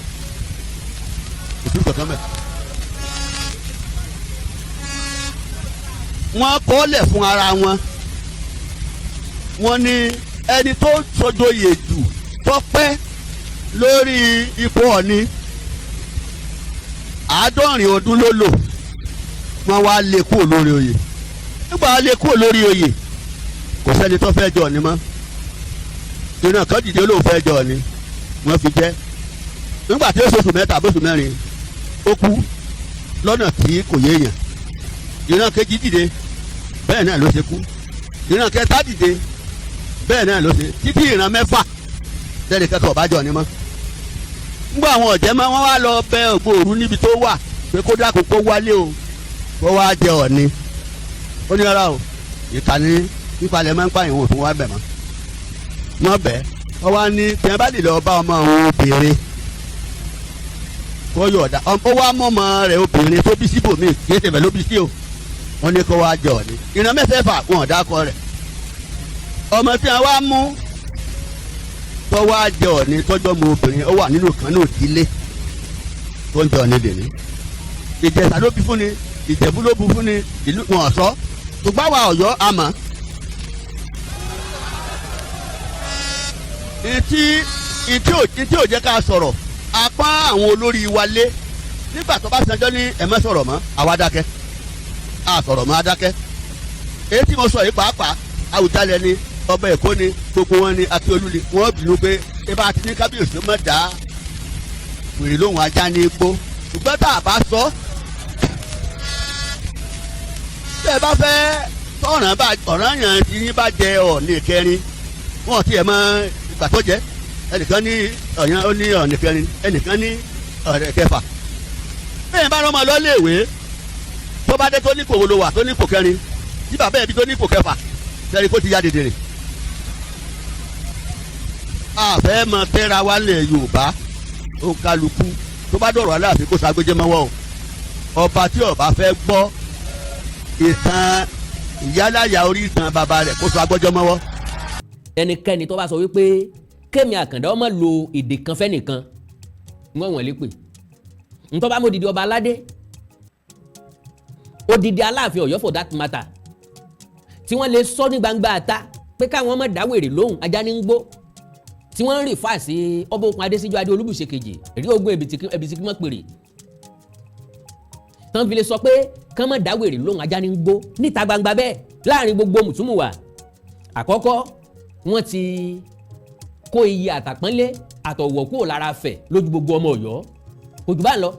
òfin kankan mẹ́. Wọ́n kọ́ lẹ̀ fún ara wọn. Wọ́n ní ẹni tó sọjọ́yè jù tó pẹ́ lórí ipò Ọ̀ọ̀ni, 70 ọdún ló lò. Wọ́n wá lé kúrò lórí oyè. Nígbà lé kúrò lórí oyè, kò sẹ́ni tó fẹ́ jọ Ọ̀ọ̀ni mọ́. Ìran kan dìde, olóhùn fẹ́ jọ Ọ̀ọ̀ni, wọ́n fi jẹ́. Nígbà tí ó ṣoṣù 3 bóṣù 4, ó kú lọ́nà tí kò yéèyàn. Ìran kejì dìde, bẹ́ẹ̀ náà ló ṣe kú. Ìran kẹta dìde, bẹ́ẹ̀ náà ló ṣe, títí ìran mẹ́fà tẹ́lẹ̀ kẹ́kọ̀ọ́ bá jọ Ọ̀ọ̀ni mọ́. Ngbọ́ àwọn ọ̀jẹ̀ mọ́, wọ́n wá lọ bẹ Ògbóòrú níbi tó wà pé kó dákun, kó wálé o, kó wá jẹ Ọ̀ọ̀ni. Ó ní rárá o, ìkànnì nípalẹ̀ máa ń pààyàn, òun ò tún wá bẹ̀ mọ́. Wọ́n bẹ̀ wọ́n wá ní tí wọ́n bá lè lọ bá ọmọ òun obìnrin. Kó yọ̀ọ̀dà ó wá mọ́mọ́ rẹ̀ obìnrin tó bí síbòmíì, kì í ṣe bẹ̀ ló bí sí o. Wọ́n ní kó wá jẹ Ọọ̀ni. Ìran mẹ́fẹ̀ẹ̀fà, wọn ò dákọ rẹ̀. Ọmọ tí wọ́n wá mú tó wá jẹ Ọọ̀ni, tọ́jọ́ mọ obìnrin, ó wà nínú kan náà ìdílé tó ń jẹ Ọọ̀ni dèní. Ìjẹ̀ṣà ló bí fún ni, Ìjẹ̀bú ló bí fún ni, ìlú wọn sọ, ṣùgbọ́n àwa Ọ̀yọ́ àmọ́. Ìtí ò jẹ́ ká sọ̀rọ̀ apá àwọn olórí wa lé nígbà tó bá sanjọ́ ní ẹ má sọ̀rọ̀ mọ́, àwa dákẹ́, a sọ̀rọ̀ mọ́, a dákẹ́. Èyí tí mo sọ yìí pàápàá, Àwùjalẹ̀ ni, ọba Èkó ni, gbogbo wọn ni, Akíolú ni, wọ́n bínú pé ibà ti ní kábíyèsí mọ̀ dá wèrè lóhùn, ajá ní igbó. Ṣùgbọ́n tá a bá sọ, tẹ́ ẹ bá fẹ́ tọ̀ràn bá ọ̀ràn yàn tí yín bá jẹ Ọọ̀ni kẹrin, wọn ti ẹ̀ mọ ìgbà tó jẹ. Ẹnìkan ní ọ̀yàn, ó ní Ọọ̀ni kẹrin, ẹnìkan ní ọ̀rẹ́ kẹfà. Bẹ́ẹ̀ bá rán ọmọ lọ léèwé, tó bá dé, tó ní kò wo ló wà, tó ní kò kẹrin, tí bàbá ẹ̀ bí tó ní kò kẹfà, sẹ́ni kó ti ya dèdèrè. Àfẹ́ mọ tẹ́ra wa lẹ̀ Yorùbá, ó kálukú tó bá dọ̀rọ̀ Aláàfin kó sagbéjẹ́ mọ́wọ́ o. Ọba tí ọba fẹ́ gbọ́ ìtàn ìyálàyà orí ìtàn bàbá rẹ̀, kó sagbọ́jọ́ mọ́wọ́. Ẹnikẹ́ni tó bá sọ wípé kémi Àkàndá ọmọ lo èdè kan fẹ́nìkan, wọ́n wọ̀n lè pè ntọ́ bá mú odidi ọba aládé, odidi Aláàfin Ọ̀yọ́ for that matter, tí wọ́n lè sọ ní gbangba àta pé káwọn ọmọ dáwèrè lóhùn, ajá ní ń gbó, tí wọ́n ń rì fà sí ọba Okùn Adésíjú Adé Olúbùṣe kejì rí ogun ẹ̀bìtì kí wọ́n pèrè tán fi lè sọ pé kán má dáwèrè lóhùn, ajá ní ń gbó, níta gbangba bẹ́ẹ̀ láàrin gbogbo mùtúmùwà. Àkọ́kọ́, wọ́n ti kó iye àtàpọ́nlé àtọ̀wọ̀ kúrò lára fẹ̀ lójú gbogbo ọmọ Ọ̀yọ́. Kò jù bá ń lọ.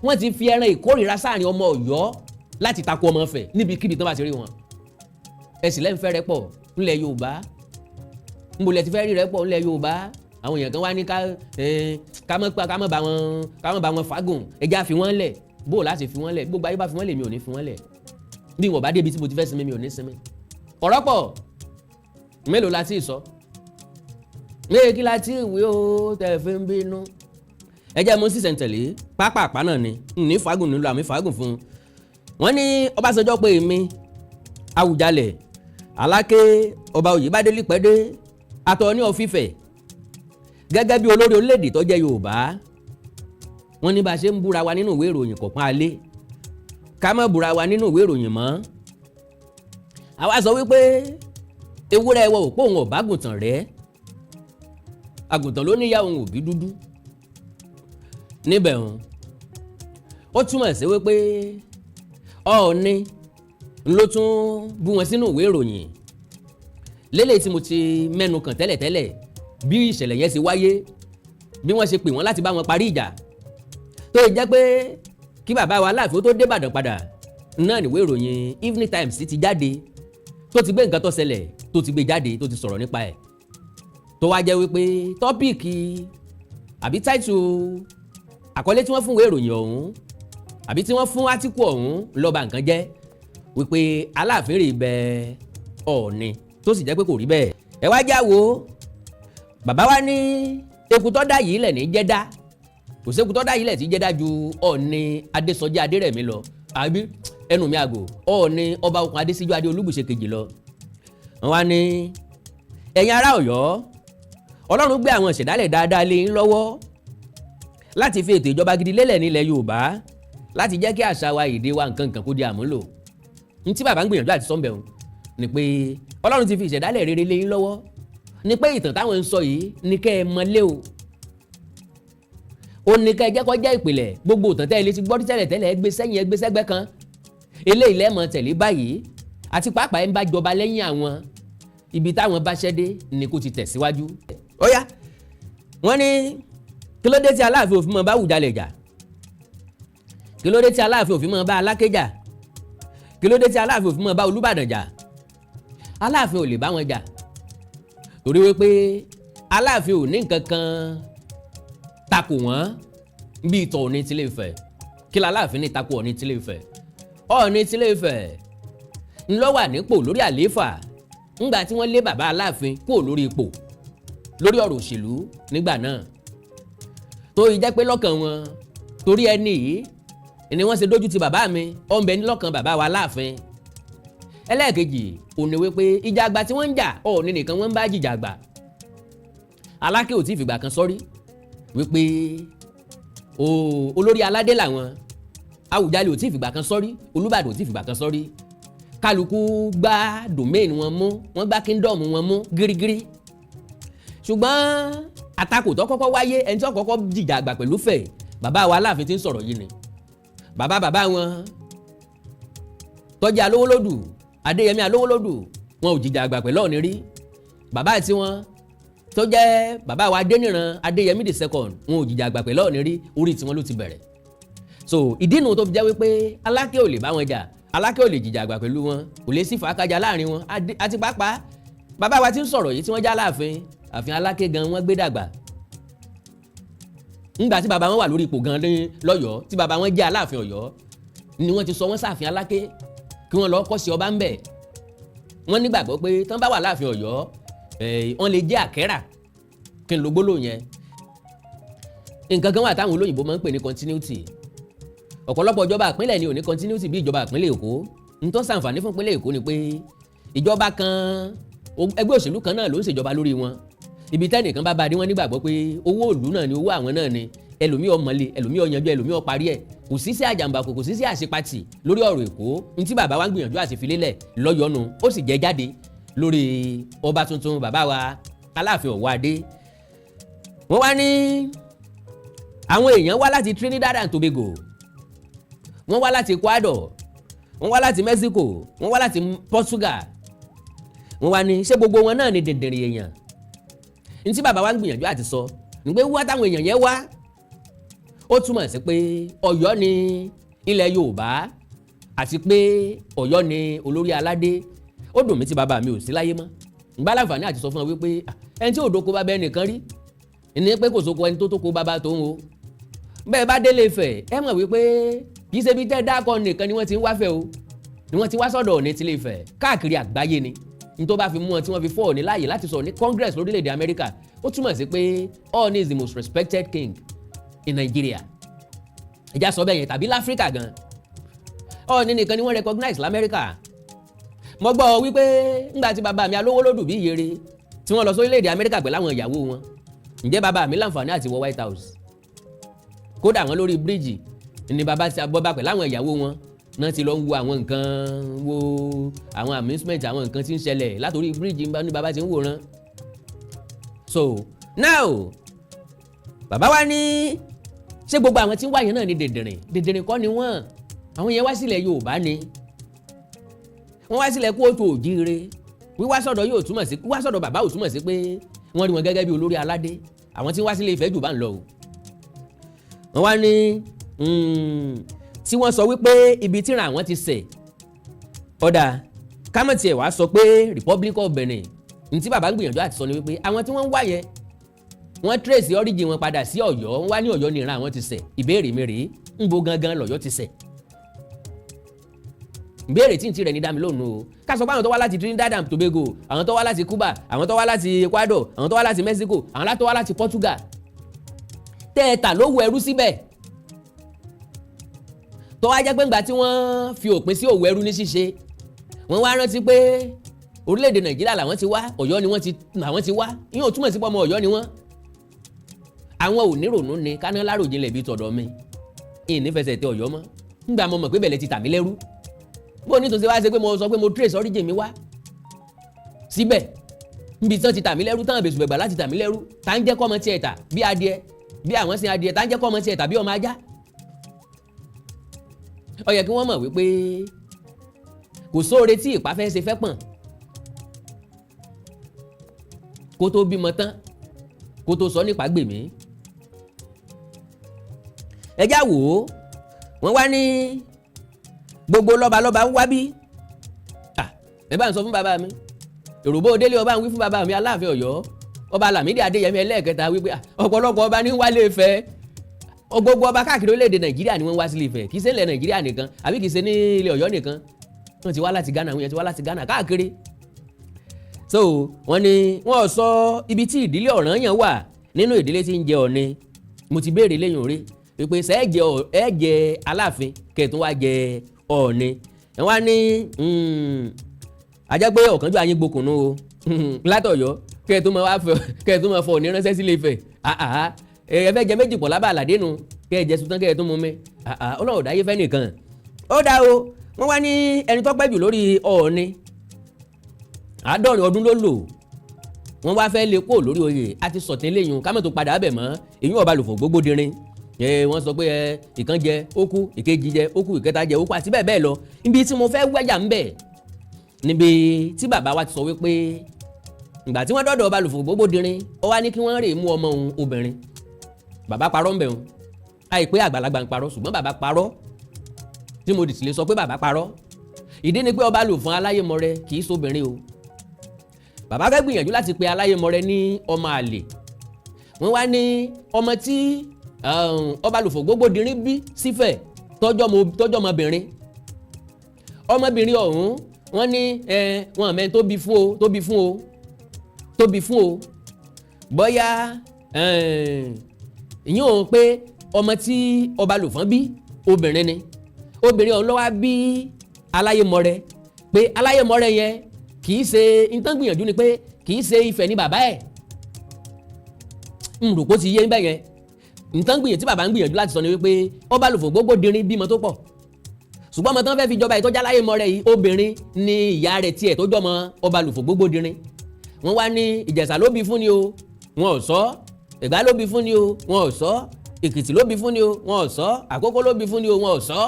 Wọ́n ti fi ẹran ìkórìíra sáàrin ọmọ Ọ̀yọ́ láti takò ọmọ Ifẹ̀ níbikíbi tó bá ti rí wọn. Ẹ sì lẹ́nu fẹ́ rẹ́pọ̀ ńlẹ̀ Yorùbá. Ńbo lẹ ti fẹ́ rí rẹ́pọ̀ ńlẹ̀ Yorùbá? Àwọn èèyàn kan wá ní ká mọ̀ bá wọn fagùn, ẹjẹ́ á fi wọ́n lẹ̀. Bó o láti fi wọ́n lẹ̀? Gbogbo ayé bá fi wọ́n lẹ̀, mi ò ní fi wọ́n lẹ̀. Bí wọn bá débi tí mo ti fẹ́ sinmi, mi ò ní sinmi. Ọ̀rọ̀ pọ̀. Mélòó la ti sọ? Méè kí la ti wí o tẹ̀ fi ń bínú? Ẹ jẹ́ mú sísẹ̀ntẹ̀lé pápápá náà ni ní fagùn nílò àmì fagùn fún un. Wọ́n ní Ọbásanjọ́ pé èmi Àwùjalẹ̀, Aláké, ọba Oyèbádé Lípẹ́dé àtọ̀ní ọ̀fífẹ́ gẹ́gẹ́ bí olórí orílẹ̀-èdè tó jẹ́ Yorùbá. Wọ́n ní bá a ṣe ń búra wa nínú ìwé ìròyìn kọ̀ọ̀kan alẹ́, ká má búra wa nínú ìwé ìròyìn mọ́. Àwa sọ wípé ewúrẹ́ wọ òpó òun ọ̀bá àgùntàn rẹ̀, àgùntàn ló níyà òun òbí dúdú níbẹ̀. Hàn ó túmọ̀ sí wípé Ọọ̀ni ló tún bú wọn sínú ìwé ìròyìn lélẹ̀ tí mo ti mẹ́nu kàn tẹ́lẹ̀tẹ́lẹ̀, bí ìṣẹ̀lẹ̀ yẹn ṣe wáyé, bí wọ́n ṣe pè wọ́n láti bá wọn parí ìjà, tó yẹ jẹ́ pé kí bàbá wa Aláàfin tó dé Ìbàdàn padà náà níwé ìròyìn Evening Times ti jáde, tó ti gbé nǹkan tó ṣẹlẹ̀, tó ti gbé jáde, tó ti sọ̀rọ̀ nípa ẹ̀, tó wá jẹ́ wípé topic àbí title, àkọlé tí wọ́n fún ìwé ìròyìn ọ̀hún àbí tí wọ́n fún átíkù ọ̀hún ló ba nǹkan jẹ́, wípé Aláàfin rè bẹ Ọọ̀ni, tó sì jẹ́ pé kò rí bẹ́ẹ̀. Ẹ wá já wo bàbá wa ní eku tó dá yìí lẹ̀ ní jẹ́dá, kò séku tó dá yìí lẹ̀ tí jẹ́dá ju Ọọ̀ni Adésọjí Adérẹ̀mí lọ, àbí ẹnu mi àgò, Ọọ̀ni ọba Okùn Adésíjú Adé Olúbùṣe kejì lọ. Wọ́n wá ní ẹ̀yin ará Ọ̀yọ́, Ọlọ́run gbé àwọn ìṣẹ̀dálẹ̀ dáadáa lé yín lọ́wọ́ láti fi ètò ìjọba gidi lélẹ̀ nílẹ̀ Yorùbá, láti jẹ́ kí àṣà wa, èdè wa, nǹkan nǹkan kó di àmúlò. Ní tí bàbá ń gbìyànjú àti sọ́nbẹ̀ òun ni pé Ọlọ́run ti fi ìṣẹ̀dálẹ̀ rere lé yín lọ́wọ́, ni pé ìtàn táwọn ń sọ yìí ní kẹ́ ẹ mọ́lé o, ó ní kẹ́ ẹ jẹ́ kó jẹ́ ìpìlẹ̀. Gbogbo ìtàn tẹ́ ẹ lè ti gbọ́ tẹ́lẹ̀ tẹ́lẹ̀, ẹ gbé sẹ́yìn, ẹ gbé sẹ́gbẹ́ kan. Eléyìí lẹ́mọ̀ tẹ̀lé báyìí. Àti pàápàá, ẹ ń bá jọba lẹ́yìn àwọn, ibi táwọn bá ṣẹ́ dé ni kò ti tẹ̀síwájú. Ó yá, wọ́n ní kí ló dé tí Aláàfin òfin mọ́ bá Àwùjalẹ̀ jà? Kí ló dé tí Aláàfin òfin mọ́ bá Aláké jà? Kí ló dé tí Aláàfin òfin mọ́ bá Olúbàdàn jà? Aláàfin ò lè bá wọn jà torí wípé Aláàfin ò ní nǹkan kan takò wọ́n bíi tọ̀ Ọọ̀ni tilé Ifẹ̀. Kí l'Aláàfin ní takò Ọọ̀ni tilé Ifẹ̀? Ọọ̀ni tilé Ifẹ̀ ńlọ wà nípò lórí àlééfà ńgbà tí wọ́n lé bàbá Aláàfin kúrò lórí ipò lórí ọ̀rọ̀ òṣèlú nígbà náà, tó yìí jẹ́ pé lọ́kàn wọn Torí ẹni yìí ni wọ́n ṣe dójú ti bàbá mi, ó ń bẹ nílọ́kàn bàbá wa láàfin. Ẹlẹ́ẹ̀kejì ò ní wípé ìjà àgbà tí wọ́n ń jà, Ọọ̀ni nìkan wọ́n ń bá jìjà àgbà. Aláké ò tí ì fìgbà kan sọ́rí wípé olórí aládé làwọn. Àwùjalè ò tí ì fìgbà kan sọ́rí, Olúbàdàn ò tí ì fìgbà kan sọ́rí. Kálukú gbá domain wọn mú, wọ́n gbá kingdom wọn mú gírígírí. Ṣùgbọ́n àtakò tó kọ́kọ́ wáyé, ẹni tó kọ́kọ́ jìjà àgbà pẹ̀lú Ifẹ̀, bàbá wa Aláàfin tí ń sọ̀rọ̀ yìí ni. Bàbá bàbá wọn tọ́jà Alówólódù, Adéyẹmí Alówólódù, wọn ò jìjà àgbà pẹ̀lú Ọọ̀ni rí. Bàbá tí wọn tó jẹ́ bàbá wa Adéníran Adéyẹmí the second, wọn ò jìjà àgbà pẹ̀lú Ọọ̀ni rí. Orí tiwọn ló ti bẹ̀rẹ̀. So ìdí nu tó fi jẹ́ wípé Aláké ò lè bá wọn jà, Aláké ò lè jìjà àgbà pẹ̀lú wọn, kò lè sí fàákájà láàrin wọn. Àti pàápàá bàbá wa tí ń sọ̀rọ̀ yìí tí wọ́n já láàfin, ààfin Aláké gan wọ́n gbé dàgbà. Ńgbà tí bàbá wọn wà lórí ipò gan ní lọ́yọ̀ọ́, tí bàbá wọn jẹ́ Aláàfin Ọ̀yọ́, ni wọ́n ti sọ wọ́n sáàfin Aláké kí wọ́n lọ́ọ́ kọ́ sí ọba ńbẹ̀. Wọ́n nígbàgbọ́ pé tán bá wà láàfin Ọ̀yọ́, wọ́n lè jẹ́ àkẹ́rà kí n lo gbólóhùn yẹn. Nǹkan kan wà táwọn olóyìnbó máa ń pè ní continuity. Ọ̀pọ̀lọpọ̀ ìjọba ìpínlẹ̀ ni ò ní continuity bí ìjọba ìpínlẹ̀ Èkó. N tó ṣàǹfààní fún ìpínlẹ̀ Èkó ni pé ìjọba kan, ẹgbẹ́ òṣèlú kan náà ló ń ṣèjọba lórí wọn. Ibi tẹ́nìkan bá ba dé, wọ́n nígbàgbọ́ pé owó ìlú náà ni owó àwọn náà ni. Ẹlòmíì ọmọlé, ẹlòmíì ọ̀yanjú, ẹlòmíì ọparí ẹ̀. Kò sí sí àjàmbákò, kò sí sí àṣepatì lórí ọ̀rọ̀ Èkó. Ní tí bàbá wa ń gbìyànjú àti filélẹ̀ lọ́yọ̀ọ́nù, ó sì jẹ́ jáde lórí ọba tuntun, bàbá wa Aláàfin Ọ̀wọ́adé. Wọ́n wá ní àwọn èèyàn wá láti Trinidad and Tobago, wọ́n wá láti Ecuador, wọ́n wá láti Mexico, wọ́n wá láti Portugal. Wọ́n wá ní ṣé gbogbo wọn náà ni dìndìnrín èèyàn? Ní tí bàbá wa ń gbìyànjú àti sọ ní pé wá táwọn èèyàn yẹn wá, ó túmọ̀ sí pé Ọ̀yọ́ ni ilẹ̀ Yorùbá àti pé Ọ̀yọ́ ni olórí aládé. Ó dùn mí tí bàbá mi ò sí láyé mọ́ ìgbà láǹfààní àti sọ fún ọ wípé ẹni tí òdòkó bá bẹ́ẹ̀ nìkan rí ní pé kò sóko ẹni tó tó kó bàbá tó ń o. Bẹ́ẹ̀ bá délé Ifẹ̀, ẹ mọ̀ wípé kì í ṣe bí tẹ́ dákọ̀ nìkan ni wọ́n ti ń wáfẹ́ o, ni wọ́n ti wá sọ́dọ̀ Ọọ̀ni tilé Ifẹ̀. Káàkiri àgbáyé ni. Ní tó bá fi mú wọn tí wọ́n fi fọ́ Ọọ̀ni láàyè láti sọ̀rọ̀ ní Congress lórílẹ̀‐èdè Amẹ́ríkà, ó túmọ̀ sí pé Ọọ̀ni is the most respected king in Nigeria. Ìjà sọ bẹ́ẹ̀ yẹn tàbí láfíríkà gan. Ọọ̀ni nìkan ni wọ́n recognize lamẹ́ríkà. Mo gbọ́ wípé ńgbà tí bàbá mi Alówólódù bí Ìyèrè tí wọ́n lọ sórílẹ̀‐èdè Amẹ́ríkà pẹ̀lú àwọn ìyàwó wọn, ǹjẹ́ bàbá mi láǹfààní àti wọ White House? Kódà wọn lórí bíríìjì ni bàbá ti bọ́ba pẹ̀lú àwọn ìyàwó wọn náà ti lọ ń wo àwọn nǹkan, wo àwọn amusement, àwọn nǹkan tí ń ṣẹlẹ̀ látòrí bíríìjì ní bàbá ti ń wòran. So now bàbá wa ní ṣé gbogbo àwọn tí ń wá yẹn náà ní dìndìnrìn? Dìndìnrìn kọ́ ni wọ́n. Àwọn yẹn wá sílẹ̀ Yorùbá ni, wọ́n wá sílẹ̀ kóòtù òjíire. Wíwá sọ̀dọ̀ yóò túmọ̀ sí, wíwá sọ̀dọ̀ bàbá ò túmọ̀ sí pé wọ́n rí wọn gẹ́gẹ́ bí olórí aládé. Àwọn tí ń wá sílé Ifẹ̀ jù bá ń lọ o. Wọ́n wá ní tí wọ́n sọ wípé ibi tíran àwọn ti ṣẹ̀ ọ̀dà kámọ̀tì ẹ̀ wá sọ pé Republic of Benin. Ní tí bàbá ń gbìyànjú àti sọ ni wípé àwọn tí wọ́n ń wá yẹn, wọ́n trace origin wọn padà sí Ọ̀yọ́. Wọ́n wá ní Ọ̀yọ́ ní ìran àwọn ti ṣẹ̀. Ìbéèrè mi rèé, ń bo gangan lọ́yọ́ ti ṣẹ̀? Ìbéèrè tí n ti rẹ̀ ní dámi lónìí o. Ká sọ pé àwọn tó wá láti Trinidad and Tobago, àwọn tó wá láti Cuba, àwọn tó wá láti Ecuador, àwọn tó wá láti Mexico, àwọn tó wá láti Portugal, tẹ́ ẹ tà lówó ẹrú síbẹ̀, tó wá jẹ́ pé ńgbà tí wọ́n fi òpin sí òwò ẹrú ní ṣíṣe, wọ́n wá rántí pé orílẹ̀-èdè Nàìjíríà làwọn ti wá, Ọ̀yọ́ ni wọ́n ti làwọn ti wá. Ìyẹn ò túmọ̀ sí pé ọmọ Ọ̀yọ́ ni wọ́n. Àwọn ò nírònú ni káná láròjinlẹ̀ bíi tọ̀dọ̀ mi. Ìyìn nífẹsẹ̀ tẹ Ọ̀yọ́ mọ́ ńgbà mo mọ̀ pé bẹ̀lẹ̀ ti tà mí lẹ́rú. Bó ní tòṣe wá ṣe pé mo sọ pé mo trace origin mi wá síbẹ̀ níbi tí wọ́n ti tà mí lẹ́rú tán, àbẹ̀sùbẹ̀gbà láti tà mí lẹ́rú, tá ń jẹ́ kọ́ ọmọ tiẹ̀ tà bí adìẹ, bí àwọn sin adìẹ, tá ń jẹ́ kọ́ ọmọ tiẹ̀ tà bí ọmọ ajá. Ó yẹ kí wọ́n mọ̀ wípé kò sóore tí ìpá fẹ́ ṣe fẹ́ pọ̀n kó tó bímọ tán, kó tó sọ nípa gbèmí. Ẹ já wò ó. Wọ́n wá ní gbogbo lọ́balọ́ba ń wá bí. Ẹ bá ń sọ fún bàbá mi èròbó délé, ọba ń wí fún bàbá mi Aláàfin Ọ̀yọ́, Ọba Lámídì Adéyẹmí ẹlẹ́ẹ̀kẹta, wípé ọ̀pọ̀lọpọ̀ ọba ní wálé Ifẹ̀. Gbogbo ọba káàkiri orílẹ̀-èdè Nàìjíríà ni wọ́n wá sílé Ifẹ̀. Kì í ṣe ilẹ̀ Nàìjíríà nìkan àbí kì í ṣe ní ilẹ̀ Ọ̀yọ́ nìkan. Wọ́n ti wá láti Ghana, àwọn yẹn ti wá láti Ghana káàkiri. So wọ́n ní wọ́n sọ ibi tí ìdílé Ọ̀rànyàn wà nínú ìdílé tí ń jẹ Ọ̀ọ̀ni. Mo ti béèrè lẹ́yìn orí Wípé ṣe ẹ jẹ Aláàfin kẹtùn wá jẹ Ọọ̀ni, ẹ wá ní ajá pé ọ̀kánjú ayé gbókùnú o látọ̀yọ́, kẹtùn máa wá fẹ, kẹtùn máa fọ òní ránṣẹ́ sílé Ifẹ̀. Ẹ fẹ́ jẹ méjì pọ̀ lábẹ́ àlàdé nu, kẹ ẹ jẹ sùtán, kẹ ẹ tún mú mi. Ọlọ́run dáyé fẹ́ nìkan. Ó dá o. Wọ́n wá ní ẹni tó pẹ́ jù lórí Ọọ̀ni, 70 ọdún ló lò. Wọ́n wá fẹ́ lè kó lórí oyè àti sọ̀tún léyìn ká mọ̀ tó padà bẹ̀ mọ́ èyí. Ọba lòfò gbogbo dirin ẹ, wọ́n sọ pé ẹ ìkan jẹ ó kú, ìkejì jẹ ó kú, ìkẹta jẹ ó kú, àti bẹ́ẹ̀ bẹ́ẹ̀ lọ. Ibi tí mo fẹ́ wẹ́yà ń bẹ̀ níbi tí bàbá wa ti sọ wípé ìgbà tí wọ́n dọ́dọ̀ ọba lòfò gbogbo dirin, ó wá ní kí wọ́n rè mú ọmọ òun obìnrin. Bàbá parọ́ ń bẹ̀ òun àìpé àgbàlagbà ń parọ́, ṣùgbọ́n bàbá parọ́ tí mo sì lè sọ pé bàbá parọ́. Ìdí ni pé ọba lò fún aláyémọrẹ kì í sobìnrin o. Bàbá fẹ́ gbìyànjú láti pe aláyémọrẹ ní ọmọ àlè. Wọ́n wá ní ọmọ tí ọba lòfò gbogbo dirin bí sífẹ̀ tọ́jọ́ ọmọbìnrin, ọmọbìnrin ọ̀hún, wọ́n ní wọn mẹ́rin tó bí fún o, tó bí fún o, tó bí fún o. Bóyá ìyẹn òun pé ọmọ tí ọba lòfọ́n bí obìnrin ni, obìnrin ọ̀hún ló wá bí aláyémọrẹ, pé aláyémọrẹ yẹn kì í ṣe nǹkan. Gbìyànjú ni pé kì í ṣe Ifẹ̀ ní bàbá ẹ̀. N rò kó ti yé bẹ́ẹ̀ yẹn. Nǹkan gbìyànjú tí bàbá ń gbìyànjú láti sọ ni wípé ọba lòfò gbogbo dirin bímọ tó pọ̀, ṣùgbọ́n ọmọ tí wọ́n fẹ́ fi jọba ìtọ́jà aláyémọrẹ yìí, obìnrin ni ìyá rẹ̀ tiẹ̀ tó jọmọ ọba lòfò gbogbo dirin. Wọ́n wá ní Ìjẹ̀ṣà ló bí fún ni o, wọn ò sọ. Ẹ̀gbá ló bí fún ni o, wọn ò sọ. Èkìtì ló bí fún ni o, wọn ò sọ. Àkókó ló bí fún ni o, wọn ò sọ.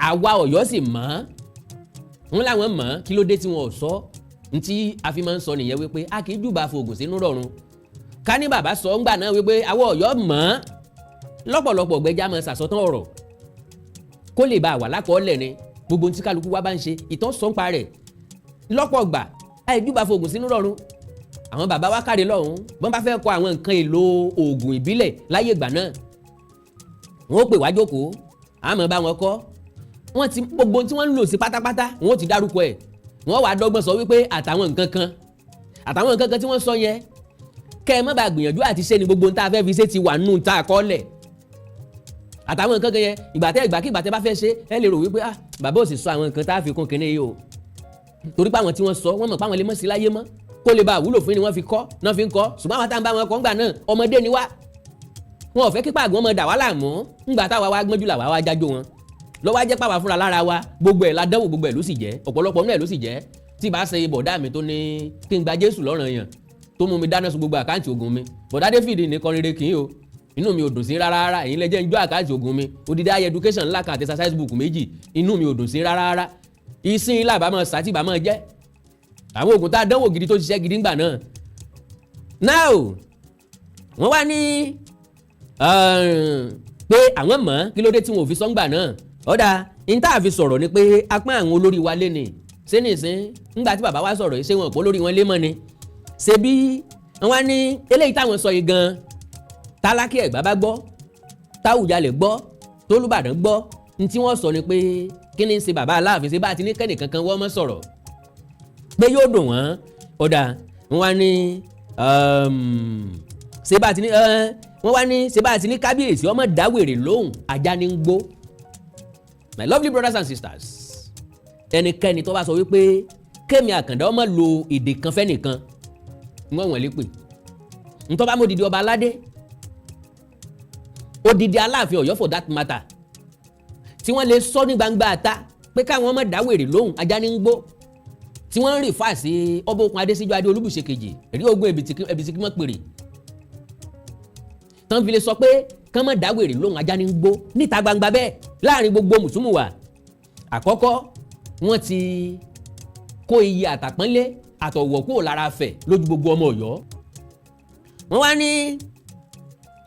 Àwa Ọ̀yọ́ sì mọ̀ ń láwọn mọ̀. Kí ló dé tí wọn ò sọ? Ntí a fi máa ń sọ nìyẹn wípé a kì í júbà fògùn sínú rọrùn. Ká ní bàbá sọ ńgbà náà wípé àwọn Ọ̀yọ́ mọ̀ lọ́pọ̀lọpọ̀ gbẹjà máa ṣàsọtán ọ̀rọ̀ kó lè bá a wà lákọọ́lẹ̀ ni. Gbogbo ohun tí kálukú wa bá ń ṣe, ìtàn sọ́npa rẹ̀ lọ́pọ̀ gbà. Àìjúbà fògùn sínú rọrùn. Àwọn bàbá wa káre lọ́hùn, bọ́n bá fẹ́ kọ àwọn nǹkan èlò oògùn ìbílẹ̀ láyé ìgbà náà, wọ́n ó pè wá jókòó, àmọ́ bá wọn kọ́. Wọ́n ti gbogbo tí wọ́n ń lò sí pátápátá, wọ́n ó ti dárúkọ ẹ̀. Wọ́n wàá dọ́gbọ́n sọ wípé àtàwọn nǹkan kan, àtàwọn nǹkan kan tí wọ́n sọ yẹn, kẹ́ ẹ má bàa gbìyànjú àti ṣe ni gbogbo ohun tá a fẹ́ fi ṣe ti wà nù tá a kọ́ lẹ̀, àtàwọn nǹkan kan yẹn. Ìgbà tẹ́ ìgbàkigbà tẹ́ bá fẹ́ ṣe, ẹ lè rò wípé, ah, bàbá ò sì sọ àwọn nǹkan tá a fi kún kinní yìí o, torí pé àwọn tí wọ́n sọ, wọ́n mọ̀ pé àwọn lè mọ̀ sí láyé mọ́, kó lè bá àwúlò fún ni wọ́n fi kọ́ náà fi ń kọ́. Ṣùgbọ́n àwọn táwọn bá wọn kọ́ ńgbà náà, ọmọdé ni wá, wọn ò fẹ́ kípa àgbọn ọmọ dà wá láàmú. Ńgbà táwa wá gbọ́njú làwa wá jájó wọn lọ́wọ́ á jẹ́ pàwá fúnra lára wa. Gbogbo ẹ̀ la dánwò, gbogbo ẹ̀ ló sì jẹ́, ọ̀pọ̀lọpọ̀ náà ló sì jẹ́. Tí bá ṣe bọ̀dá mi tó ní kí n gba Jésù lọ́ràn yàn, tó mú mi dáná sun gbogbo account ogun mi, bọ̀dá David ní kọrin re kì í o, inú mi ò dùn sí rárá rárá. Èyí lẹ́jẹ̀ ń jó account ogun mi, odidi higher education ńlá kan àti exercise book méjì. Inú mi ò dùn sí rárá rárá. Ìsìn ilé àbámọ̀ sátìbámọ̀ jẹ́ àwọn oògùn tá a dánwò gidi tó ṣiṣẹ́ gidi ńgbà náà. Now, wọ́n wá ní pé àwọn mọ̀, kí ló dé tí wọn ò fi sọ́ngbà náà? Ọ̀dà ní tá a fi sọ̀rọ̀ ni pé apá àwọn olórí wa lé ní ṣé nìsín. Ńgbà tí bàbá wa sọ̀rọ̀ yìí, ṣé wọn kó lórí wọn lé mọ́ ni? Ṣe bí wọ́n ní eléyìí táwọn sọ yìí gan, tálákì Ẹ̀gbá bá gbọ́, táwùjalè gbọ́, tólúbàdàn gbọ́, ní tí wọ́n sọ ni pé kí ni ṣe bàbá Aláàfin? Ṣe bá a ti ní kẹ́nìkankan wọ́n mọ́ sọ̀rọ̀ pé yóò dùn wọ́n. Ọ̀dà, wọ́n wá ní ṣé bá a ti ní, wọ́n wá ní ṣé bá a ti ní kábíyèsí ọmọ dáwèrè lóhùn, ajá ní ń gbó. My lovely brothers and sisters, ẹnikẹ́ni tó bá sọ wípé kémi Àkàndá ọmọ lo èdè kan fẹ́nìkan, wọ́n wọ̀n lé pè ntọ́ bá mọ́ odidi ọba aládé, odidi Aláàfin Ọ̀yọ́ for that matter, tí wọ́n lè sọ ní gbangba àta pé káwọn ọmọ dáwèrè lóhùn, ajá ní ń gbó, tí wọ́n ń rì fà sí ọba okun Adésíjú Adé Olúbùṣe kejì rí ogun ẹ̀bìtì kí wọ́n pèrè tán fi lè sọ pé kán má dáwèrè lóhùn, ajá ní ń gbó, níta gbangba bẹ́ẹ̀ láàrin gbogbo mùsùlùmùwà. Àkọ́kọ́, wọ́n ti kó iye àtàpọ́nlé àtọ̀wọ̀ kúrò lára fẹ̀ lójú gbogbo ọmọ Ọ̀yọ́. Wọ́n wá ní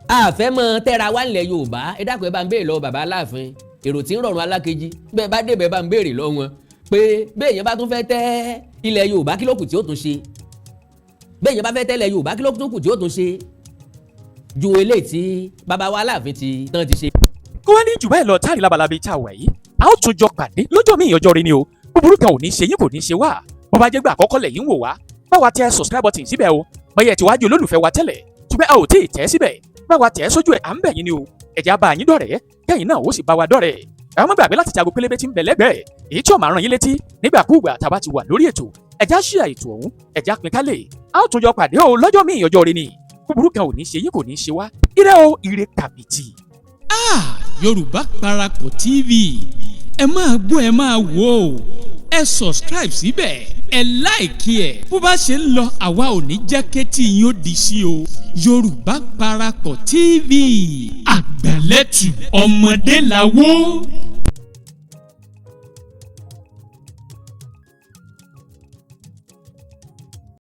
àfẹ́ mọ́ tẹ́ra wá nílẹ̀ Yorùbá. Ẹ dákun, ẹ bá ń béèrè lọ bàbá Aláàfin, èrò tí ń rọrùn alákejì bẹ́ẹ̀ bá débẹ̀, bá ń béèrè lọ wọn pé bẹ́ẹ̀ yẹn bá tún fẹ́ tẹ́ ilẹ̀ Yorùbá, kí ló kù tí ó tún ṣe? Bẹ́ẹ̀ yẹn bá fẹ́ tẹ́ ilẹ̀ Yorùbá, kí ló tún kù tí ó tún ṣe ju eléyìí tí bàbá wa Aláàfin ti tán ti ṣe? Kó wá ní jù bẹ́ẹ̀ lọ táàrí labalábí tá a wà yìí, a ó tún jọ pàdé lọ́jọ́ míì, ọjọ́ rí ni o. Búburú kan ò ní ṣe yín, kò ní ṣe wá. Bó bá jẹ́ gbà àkọ́kọ́ lẹ́yìn wò wá, bá wa tẹ subscribe button síbẹ̀ o. Bóyá ẹ ti wá jẹ́ olólùfẹ́ wa tẹ́lẹ̀ ṣùgbọ́n a ò tí ì tẹ́ síbẹ̀. Bá wa tẹ̀ ẹ́ sójú ẹ̀, à ń bẹ̀ yín ni o. Ẹ̀jẹ̀ á bá yín dọ̀rẹ́, kẹ́yìn náà ó sì bá wa dọ̀rẹ́. Ẹ má gbàgbé láti jago pélébé tí ń bẹ lẹ́gbẹ̀ẹ́, èyí tí ó máa ràn yín létí nígbàkúùgbà tá a bá ti wà lórí ètò. Ẹ̀já ṣíà ètò ọ̀hún, ẹ̀já pín kálẹ̀. A ó tún jọ pàdé o lọ́jọ́ míì, ọjọ́ rẹ ni. Búburú kan ò ní ṣe yín, kò ní ṣe wá. Ire o, ire kàbìtì. Ah, Yorùbá Parapọ̀ TV, ẹ máa gbọ́, ẹ máa wò ó. Ẹ subscribe síbẹ̀, ẹ like ẹ̀. Bó bá ṣe ń lọ, àwa ò ní jẹ́ kétí yín ó di sí o. Yorùbá Parapọ̀ TV, àgbàlẹ́tù ọmọdé làwọ̀.